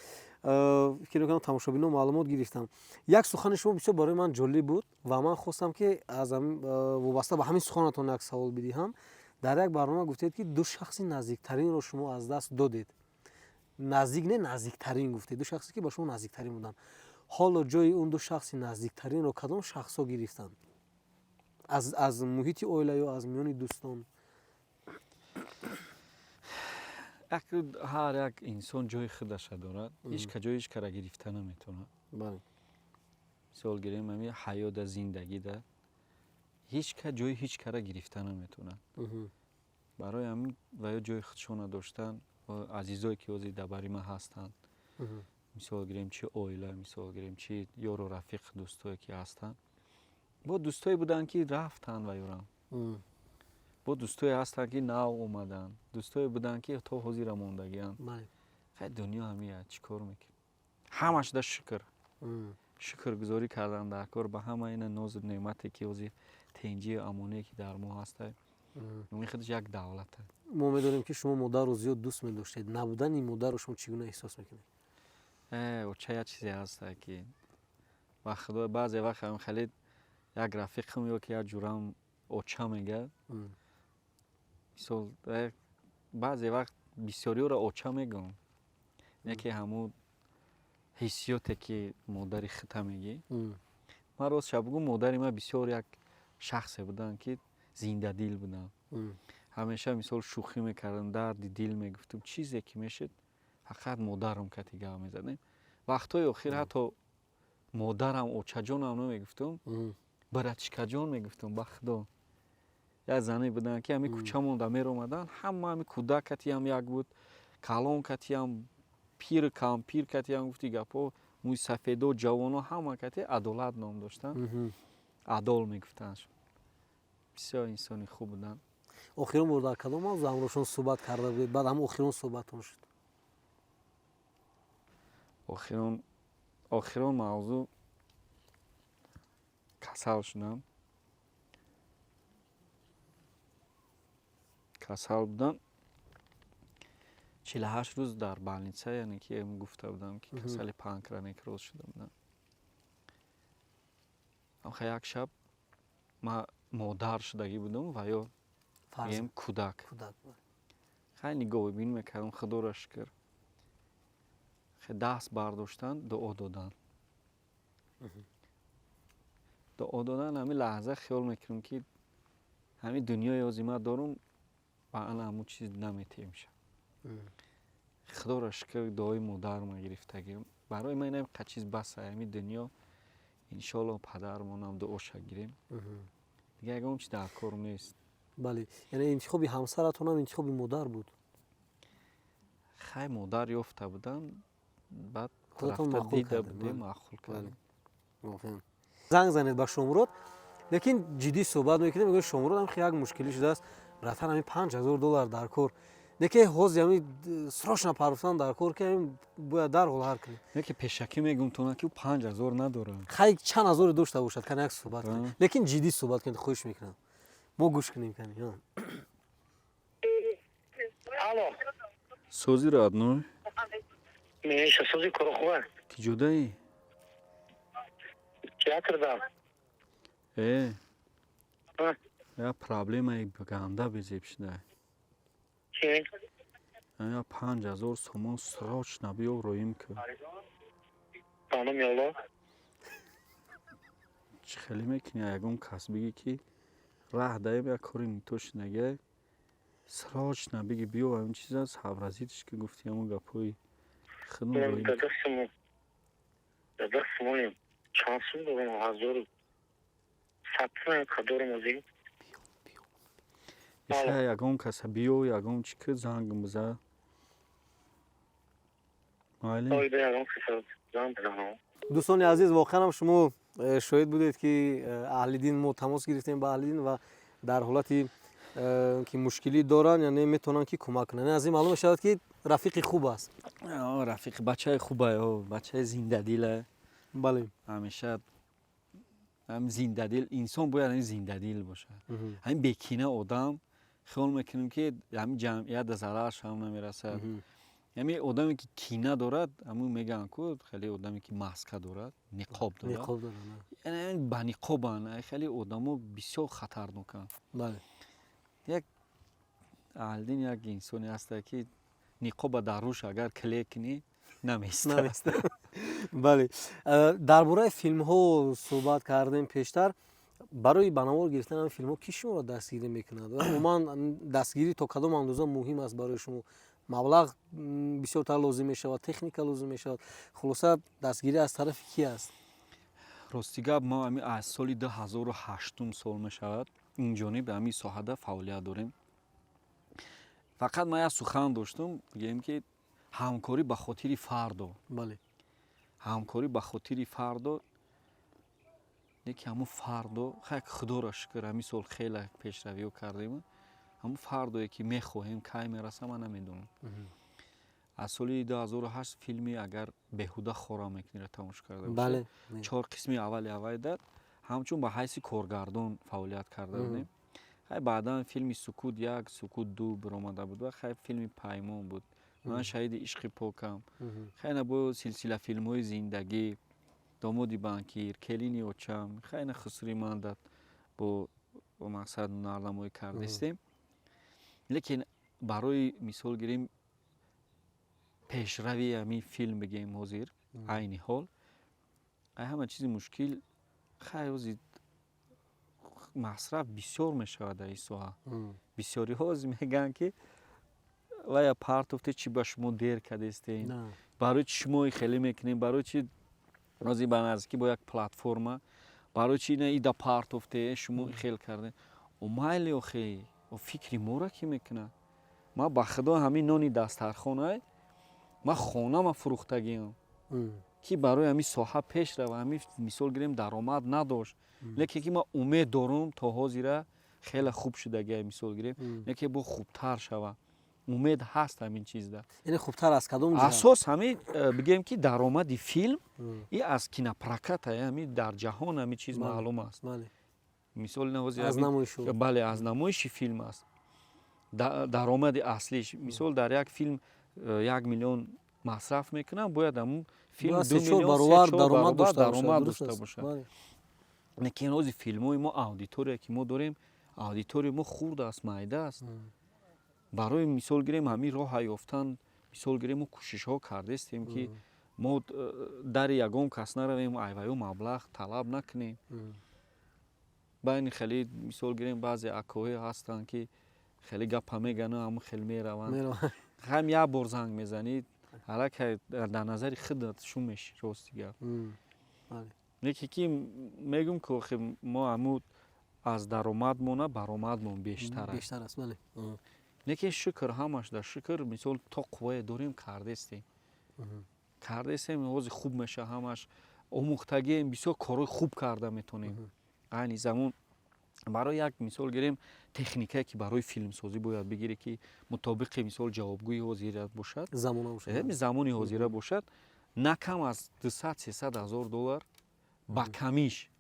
Фикр мекунам, тамошобино маълумот гирифтам. Як сухани шумо бисёр барои ман ҷолиб буд ва ман хостам, ки аз вобаста ба ҳамин суханатон як савол бидиҳам. Дар як барнома гуфтед, ки ду шахси наздиктаринро шумо аз даст додед. Наздик не, наздиктарин гуфтед, ду шахсе ки ба шумо наздиктарин буданд. Ҳоло ҷои он ду шахси наздиктаринро кадом шахсҳо гирифтанд, аз муҳити оила ё аз миёни дӯстон? Ҳар як инсон ҷои худаша дорад, ҳеҷ ка ҷои ҳеҷ кара гирифта наметавонад. Мисол гирем, ҳами ҳаёда, зиндагида ҳеҷ ка ҷои ҳеҷ кара гирифта наметавонад. Барои ҳамин ва ё ҷои худшона доштан, азизое ки ҳозир дар бари ман ҳастанд, мисол гирем, чи оила, мисол гирем, чи ёру рафиқ, дӯстое ки ҳастанд. Бо дӯстое буданд, ки рафтанд ва ёрам, бо дӯстое ҳастанд, ки нав омаданд, дӯстое буданд, ки то ҳозира мондагианд. Хай, дунё ҳамия, чӣ кор мекунӣ? Ҳамашда шукр, шукргузорӣ кардан дар кор ба ҳама ина нозу неъмате, ки ҳозир тенҷию амоние, ки дар мо ҳаста, ин худаш як давлата. Мо медонем, ки шумо модарро зиёд дӯст медоштед. Набудани модарро шумо чӣ гуна эҳсос мекунед? Оча як чизе ҳаста, ки ба худо, баъзе вақт ҳам хеле як рафиқам ё ки як ҷурам оча мегӯяд. Мисол, баъзе вақт бисёриёро оча мегӯям, не ки ҳамун ҳиссиёте, ки модари хита мегӣ. Ман ростша бугӯм, модари ман бисёр як шахсе буданд, ки зиндадил буданд. Ҳамеша, мисол, шӯхӣ мекардам, дарди дил мегуфтам, чизе ки мешуд, фақат модарам кати гап мезадем. Вақтҳои охир ҳатто модарам очаҷонам намегуфтам, братишкаҷон мегуфтам. Ба худо, як зане буданд, ки ҳамин кӯчамонда меромаданд, ҳама ҳами кӯдак катиам як буд, калон катиам, пир кампир катиам, гуфти гапҳо, мӯи сафедо, ҷавоно, ҳама кати Адолат ном доштанд, Адол мегуфтанд. Бисёр инсони хуб буданд. Охирон бор дар кадом мавзӯъ ҳамроҳшон суҳбат карда будед? Баъд ҳам охирон суҳбатон шуд? Охирон мавзӯъ, касал шудам, касал будам, 48 рӯз дар больница, яъне ки гуфта будам, ки касали панкреонекроз шуда будам. Амха як шаб ма модар шудагӣ будам ва ё гӯем кӯдак. Хай, нигоҳубин мекардам, худоро шукр. Даст бардоштан, дуо доданд, дуо додан. Ҳамин лаҳза хиёл мекунам, ки ҳамин дунёи ҳозир ман дорум, ба ана ҳамун чиз наметиҳемша. Худоро шукр, дуои модарма гирифтагиам. Барои ман инам қа чиз баса. Ҳамин дунё, иншоалло, падармонам дуоша гирем, дигар ягон чи дар кор нест. Бале, яъне интихоби ҳамсаратонам интихоби модар буд? Хай, модар ёфта будам, баъд рафта дида будем, маъқул кардем. Занг занед ба Шомурод, лекин ҷиддӣ суҳбат мекунем. Мегӯяд, Шомурод, ҳам як мушкилӣ шудааст, братан, ҳамин 5000 доллар дар кор, неки ҳозир ҳамин срочно парвостан дар кор, ки ҳамин бояд дарҳол ҳар кунем. Не ки пешакӣ мегӯм тона, ки 5000 надорам. Хай, чанд ҳазоре дошта бошад, кани як суҳбат кунем, лекин ҷиддӣ суҳбат кунед, хоҳиш мекунам, мо гӯш кунем, кани. Алло. Сози, родной? Меша, сози, корохува. Тиҷодаи? Театрда. Э, я проблемаи ганда безеб шуда. Чи? Я 5000 сомон срочно биё, роим ку. Ба номи Алло. Чӣ хеле мекунӣ? Ягон кас бигӣ, ки раҳ даем, як кори нитошинагай, срочно биги, биё, ҳамин чиза сообразить ки гуфти, ҳамон гапҳои худм роим. Дадасмонем, чанд сум дорам? 1100 сум дорам озӣ. Биё, биё. Иха, ягон каса биё, ягон чӣ ки, зангм биза, майли? Ой, бе, ягон каса занг бизанам. Дӯстони азиз, воқеан ҳам шумо шоҳид будед, ки Аҳлиддин, мо тамос гирифтем ба Аҳлиддин ва дар ҳолати ки мушкилӣ доранд, яъне метавонанд, ки кӯмак кунанд. Аз ин маълум мешавад, ки рафиқи хуб аст. Рафиқи бачаи хубае, бачаи зиндадиле. Ҳамеша ҳам зиндадил. Инсон бояд ҳамин зиндадил бошад, ҳамин бекина одам. Хиёл мекунем, ки ҳамин ҷамъият да зарарш ҳам намерасад. Ҳамин одаме, ки кина дорад, ҳамун мегӯянд ку, хеле одаме, ки маска дорад, ниқоб дорад. Ниқоб дорад. Яъне ба ниқобанд, хеле одамо бисёр хатарноканд. Як Аҳлиддин як инсоне ҳаста, ки ниқоба дар рӯш агар клей кунӣ, намеистад. Намеистад, бале. Дар бораи филмҳо суҳбат кардем пештар. Барои ба навор гирифтани ҳамин филмҳо кӣ шуморо дастгирӣ мекунад ва умуман дастгирӣ то кадом андоза муҳим аст барои шумо? Маблағ бисёртар лозим мешавад, техника лозим мешавад, хулоса, дастгирӣ аз тарафи кӣ аст? Рости гап, мо ҳамин аз соли 2008-ум сол мешавад, ин ҷониб, ҳамин соҳада фаъолият дорем. Фақат ман як сухан доштум, бигӯем, ки ҳамкорӣ ба хотири фардо. Ҳамкорӣ ба хотири фардо, не ки ҳамун фардо. Хай, худоро шукр, ҳамин сол хеле пешравиҳо кардем. Ҳамун фардое, ки мехоҳем, кай мераса, ман намедонам. Аз соли 2008 филми «Агар беҳуда хора мекуниро» тамошо карда бошед. Бале. Чор қисми аввали аввайда ҳамчун ба ҳайси коргардон фаъолият карда будем. Хай, баъдан филми «Сукут як», «Сукут ду» биромада буд ва хай, филми «Паймон» буд, «Ман шаҳиди ишқи покам». Хайна бо силсила филмҳои «Зиндагӣ», «Домоди банкир», «Келини очам», хайна «Хусури мандат» бо мақсад ҳунарнамоӣ кардастем. Лекин барои мисол гирем, пешрави ҳамин филм, бигем, ҳозир, айни ҳол, ай ҳама чизи мушкил, хай, ҳозир масраф бисёр мешавад дар ин соҳа. Бисёриҳо ҳозир мегӯянд, ки вая партофте, чӣ ба шумо дер кардестем, барои чи шумо хеле мекунем, барои чи ҳозир ба наздикӣ бо як платформа, барои чи ина ида партофте, шумо хел кардем. Майли, охе, фикри моро кӣ мекунад? Ман ба худо, ҳамин нони дастархонай, ман хонама фурӯхтагиам, ки барои ҳамин соҳа пеш рава. Ҳамин мисол гирем, даромад надошт, лекин ки ман умед дорум, то ҳозира хеле хуб шудагия, мисол гирем, лекин бо хубтар шава, умед ҳаст ҳамин чизда. Яъне хубтар аз кадом ҷиҳат? Асос ҳамин бигем, ки даромади филм и аз кинопроката, ҳамин дар ҷаҳон ҳамин чиз маълум аст. Мисол, аз намоишу. Бале, аз намоиши филм аст даромади аслиш. Мисол, дар як филм 1 миллион масраф мекунам, бояд ҳамун филм 2 миллион даромад дошта бошад. Лекин ҳозир филмҳои мо, аудитория, ки мо дорем, аудиторияи мо хурд аст, майда аст. Барои мисол гирем, ҳамин роҳа ёфтан, мисол гирем, мо кӯшишҳо кардастем, ки мо дари ягон кас наравем, айваю маблағ талаб накунем. Байни хеле, мисол гирем, баъзе акоҳое ҳастанд, ки хеле гапа мегӯянд, ҳамун хел мераванд. Ҳам як бор занг мезанӣ, аллакай дар назари худат шум мешӣ, рости гап. Лекин ки мегӯм, ки охи, мо ҳамун аз даромадмона баромадмон бештар аст. Лекин шукр, ҳамаш дар шукр. Мисол, то қуввае дорем, кардестем, кардестем. Ҳозир хуб меша ҳамаш, омӯхтагием, бисёр корҳои хуб карда метавонем. Айни замон барои як мисол гирем, техникае, ки барои филмсозӣ бояд бигирӣ, ки мутобиқи, мисол, ҷавобгӯи ҳозира бошад, замони ҳозира бошад, на кам аз 200-300 ҳазор доллар ба камиш.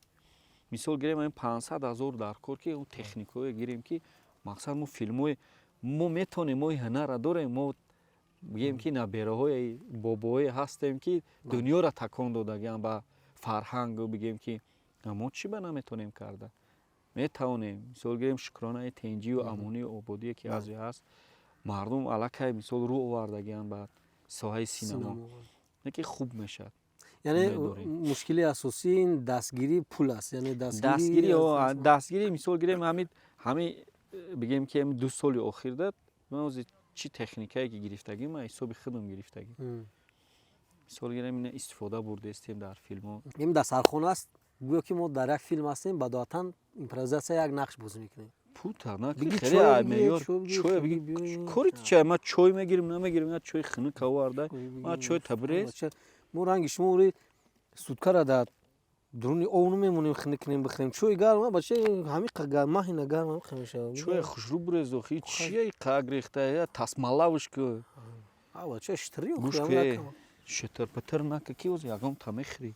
Мисол гирем, ҳамин 500 ҳазор дар кор, ки техникое гирем, ки мақсад, мо филмҳои мо метавонем, мо ҳунарра дорем. Мо бигем, ки набераҳои бобоҳое ҳастем, ки дунёро такон додагиам ба фарҳангу. Бигем, ки мо чӣ ба наметавонем карда? Метавонем. Мисол гирем, шукронаи тенҷию амонию ободие, ки аз ҳаст, мардум аллакай, мисол, рӯ овардагианд ба соҳаи синамо, ки хуб мешавад. Яъне мушкили асосӣ ин дастгирии пул аст, яъне дастгирӣ. Мисол гирем, ҳамин бигем, ки ҳамин 2 соли охирда ман ҳозир чӣ техникае, ки гирифтагӣ, ман ҳисоби худам гирифтагӣ. Мисол гирем, ина истифода бурдаистем дар филмҳо. Ин дастархон аст, гӯё ки мо дар як филм ҳастем, бадоатан импровизатсия, як нақш бозӣ мекунем. Пута на Биги хеле чой ай биги, меёр чой биги, чой чой биги биги. Кори ти чай, ма чой мегирим, намегирим, на чой хунук оварда, ма чой табрез. Мо ранги шумо ори суткара дар дуруни ов намемонем, хунук кунем, бихӯрем. Чой гарм, а бача, ҳамин маҳина гарм ҳам мешавад. Чой хушрӯ бурез, охи чия қак рехта, я тасмалавш ку. А бача, штри. Гӯш ке, шитр питир нака, ки оз ягон та мехӯрӣ.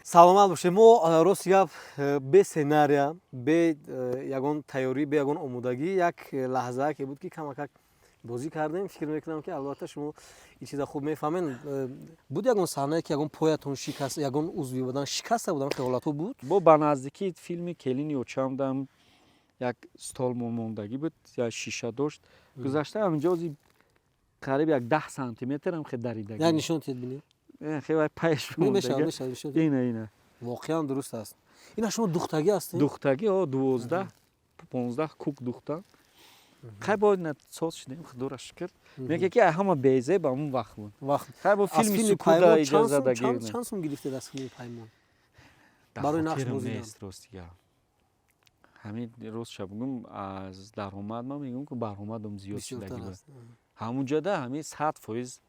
Саломат бошед. Мо, рости гап, бе сценария, бе ягон тайёрӣ, бе ягон омодагӣ, як лаҳза ке буд, ки камакак бозӣ кардем. Фикр мекунам, ки албатта шумо ин чиза хуб мефаҳмед. Буд ягон саҳнае, ки ягон поятон шикаст, ягон узви бадан шикаста буд, ҳамин ҳолатҳо буд? Бо ба наздикии филми Келини очамдам як стол мондагӣ буд, як шиша дошт, гузашта ҳаминҷо ози қариб як 10 сантиметр ҳам хе даридагӣ. Як нишон тиҳед, бинед. Хе вай паяш. Не, мешавад, мешавад, нишон диҳед. Ина, ина. Воқеан дуруст аст. Ина шумо духтагӣ ҳастед? Духтагӣ, о, 12, 15 кук духтам. Хай, бо ина соз шудем, худоро шукр. Мега ки ай ҳама безеб ҳамун вақт буд. Вақт. Хай, бо Аз филми филми Сукуда Паймон чанд сум- иҷозадагӣ. чанд сум гирифтед аз филми Паймон Дар барои нақш хотирам бозидан? нест, рости гап. Ҳамин ростша бигӯм, аз даромад ман мегӯм, ки баромадам зиёд Бисёртар шудагӣ буд. аст. Ҳамунҷода ҳамин 100%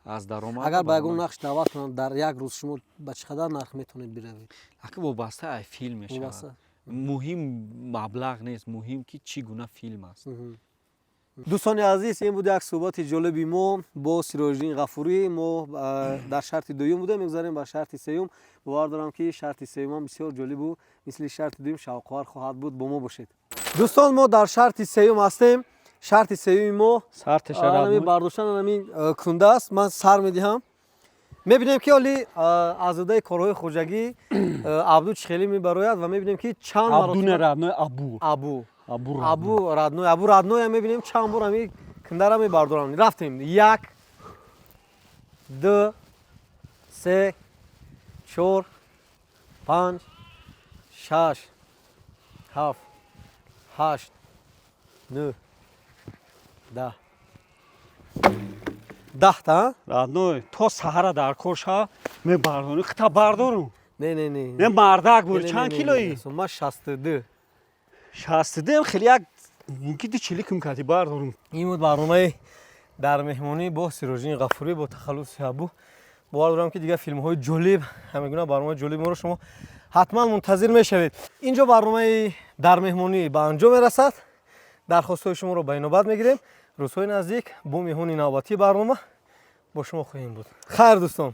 аз даромад. Агар ба ягон нақш даъват кунанд, дар як рӯз шумо ба чӣ қадар нарх метавонед биравед? Ака, вобаста ай филм мешавад. Вобаста. Муҳим маблағ нест, муҳим ки чӣ гуна филм аст. Дӯстони азиз, ин буд як суҳбати ҷолиби мо бо Сироҷиддин Ғафурӣ. Мо дар шарти дуюм будем, мегузарем ба шарти сеюм. Бовар дорам, ки шарти сеюмам бисёр ҷолибу мисли шарти дуюм шавқовар хоҳад буд. Бо мо бошед, дӯстон. Мо дар шарти сеюм ҳастем. Шарти сеюми мо ами бардоштан ами кунда аст. Ман сар медиҳам, мебинем, ки оли аз удаи корҳои хоҷагӣ Абду чӣ хеле мебарояд ва мебинем, ки чанд Абду не, родной, Абу. Абу. Абу. Абу родной, Абу родной. Мебинем, чанд бор ами кундара мебардорам. Рафтем: як, ду, се, чор, панҷ, шаш, ҳафт, ҳашт, нӯҳ, 10, 10-та. Родной, то саҳара дар кор шава, мебардонӣ, хита бардорум. Не, не, не. Не, мардак бури, чанд килои? Ман 62. 62, хеле як мумкин ду чили кум кати бардорум. Ин буд барномаи «Дар меҳмонӣ» бо Сироҷиддин Ғафурӣ бо тахаллуси Абу. Бовар дорам, ки дигар филмҳои ҷолиб, ҳамагуна барномаи ҷолиб моро шумо ҳатман мунтазир мешавед. Инҷо барномаи «Дар меҳмонӣ» ба анҷом мерасад. Дархостҳои шуморо ба инобат мегирем. Рӯзҳои наздик бо меҳмони навбатии барнома бо шумо хоҳем буд. Хайр, дӯстон.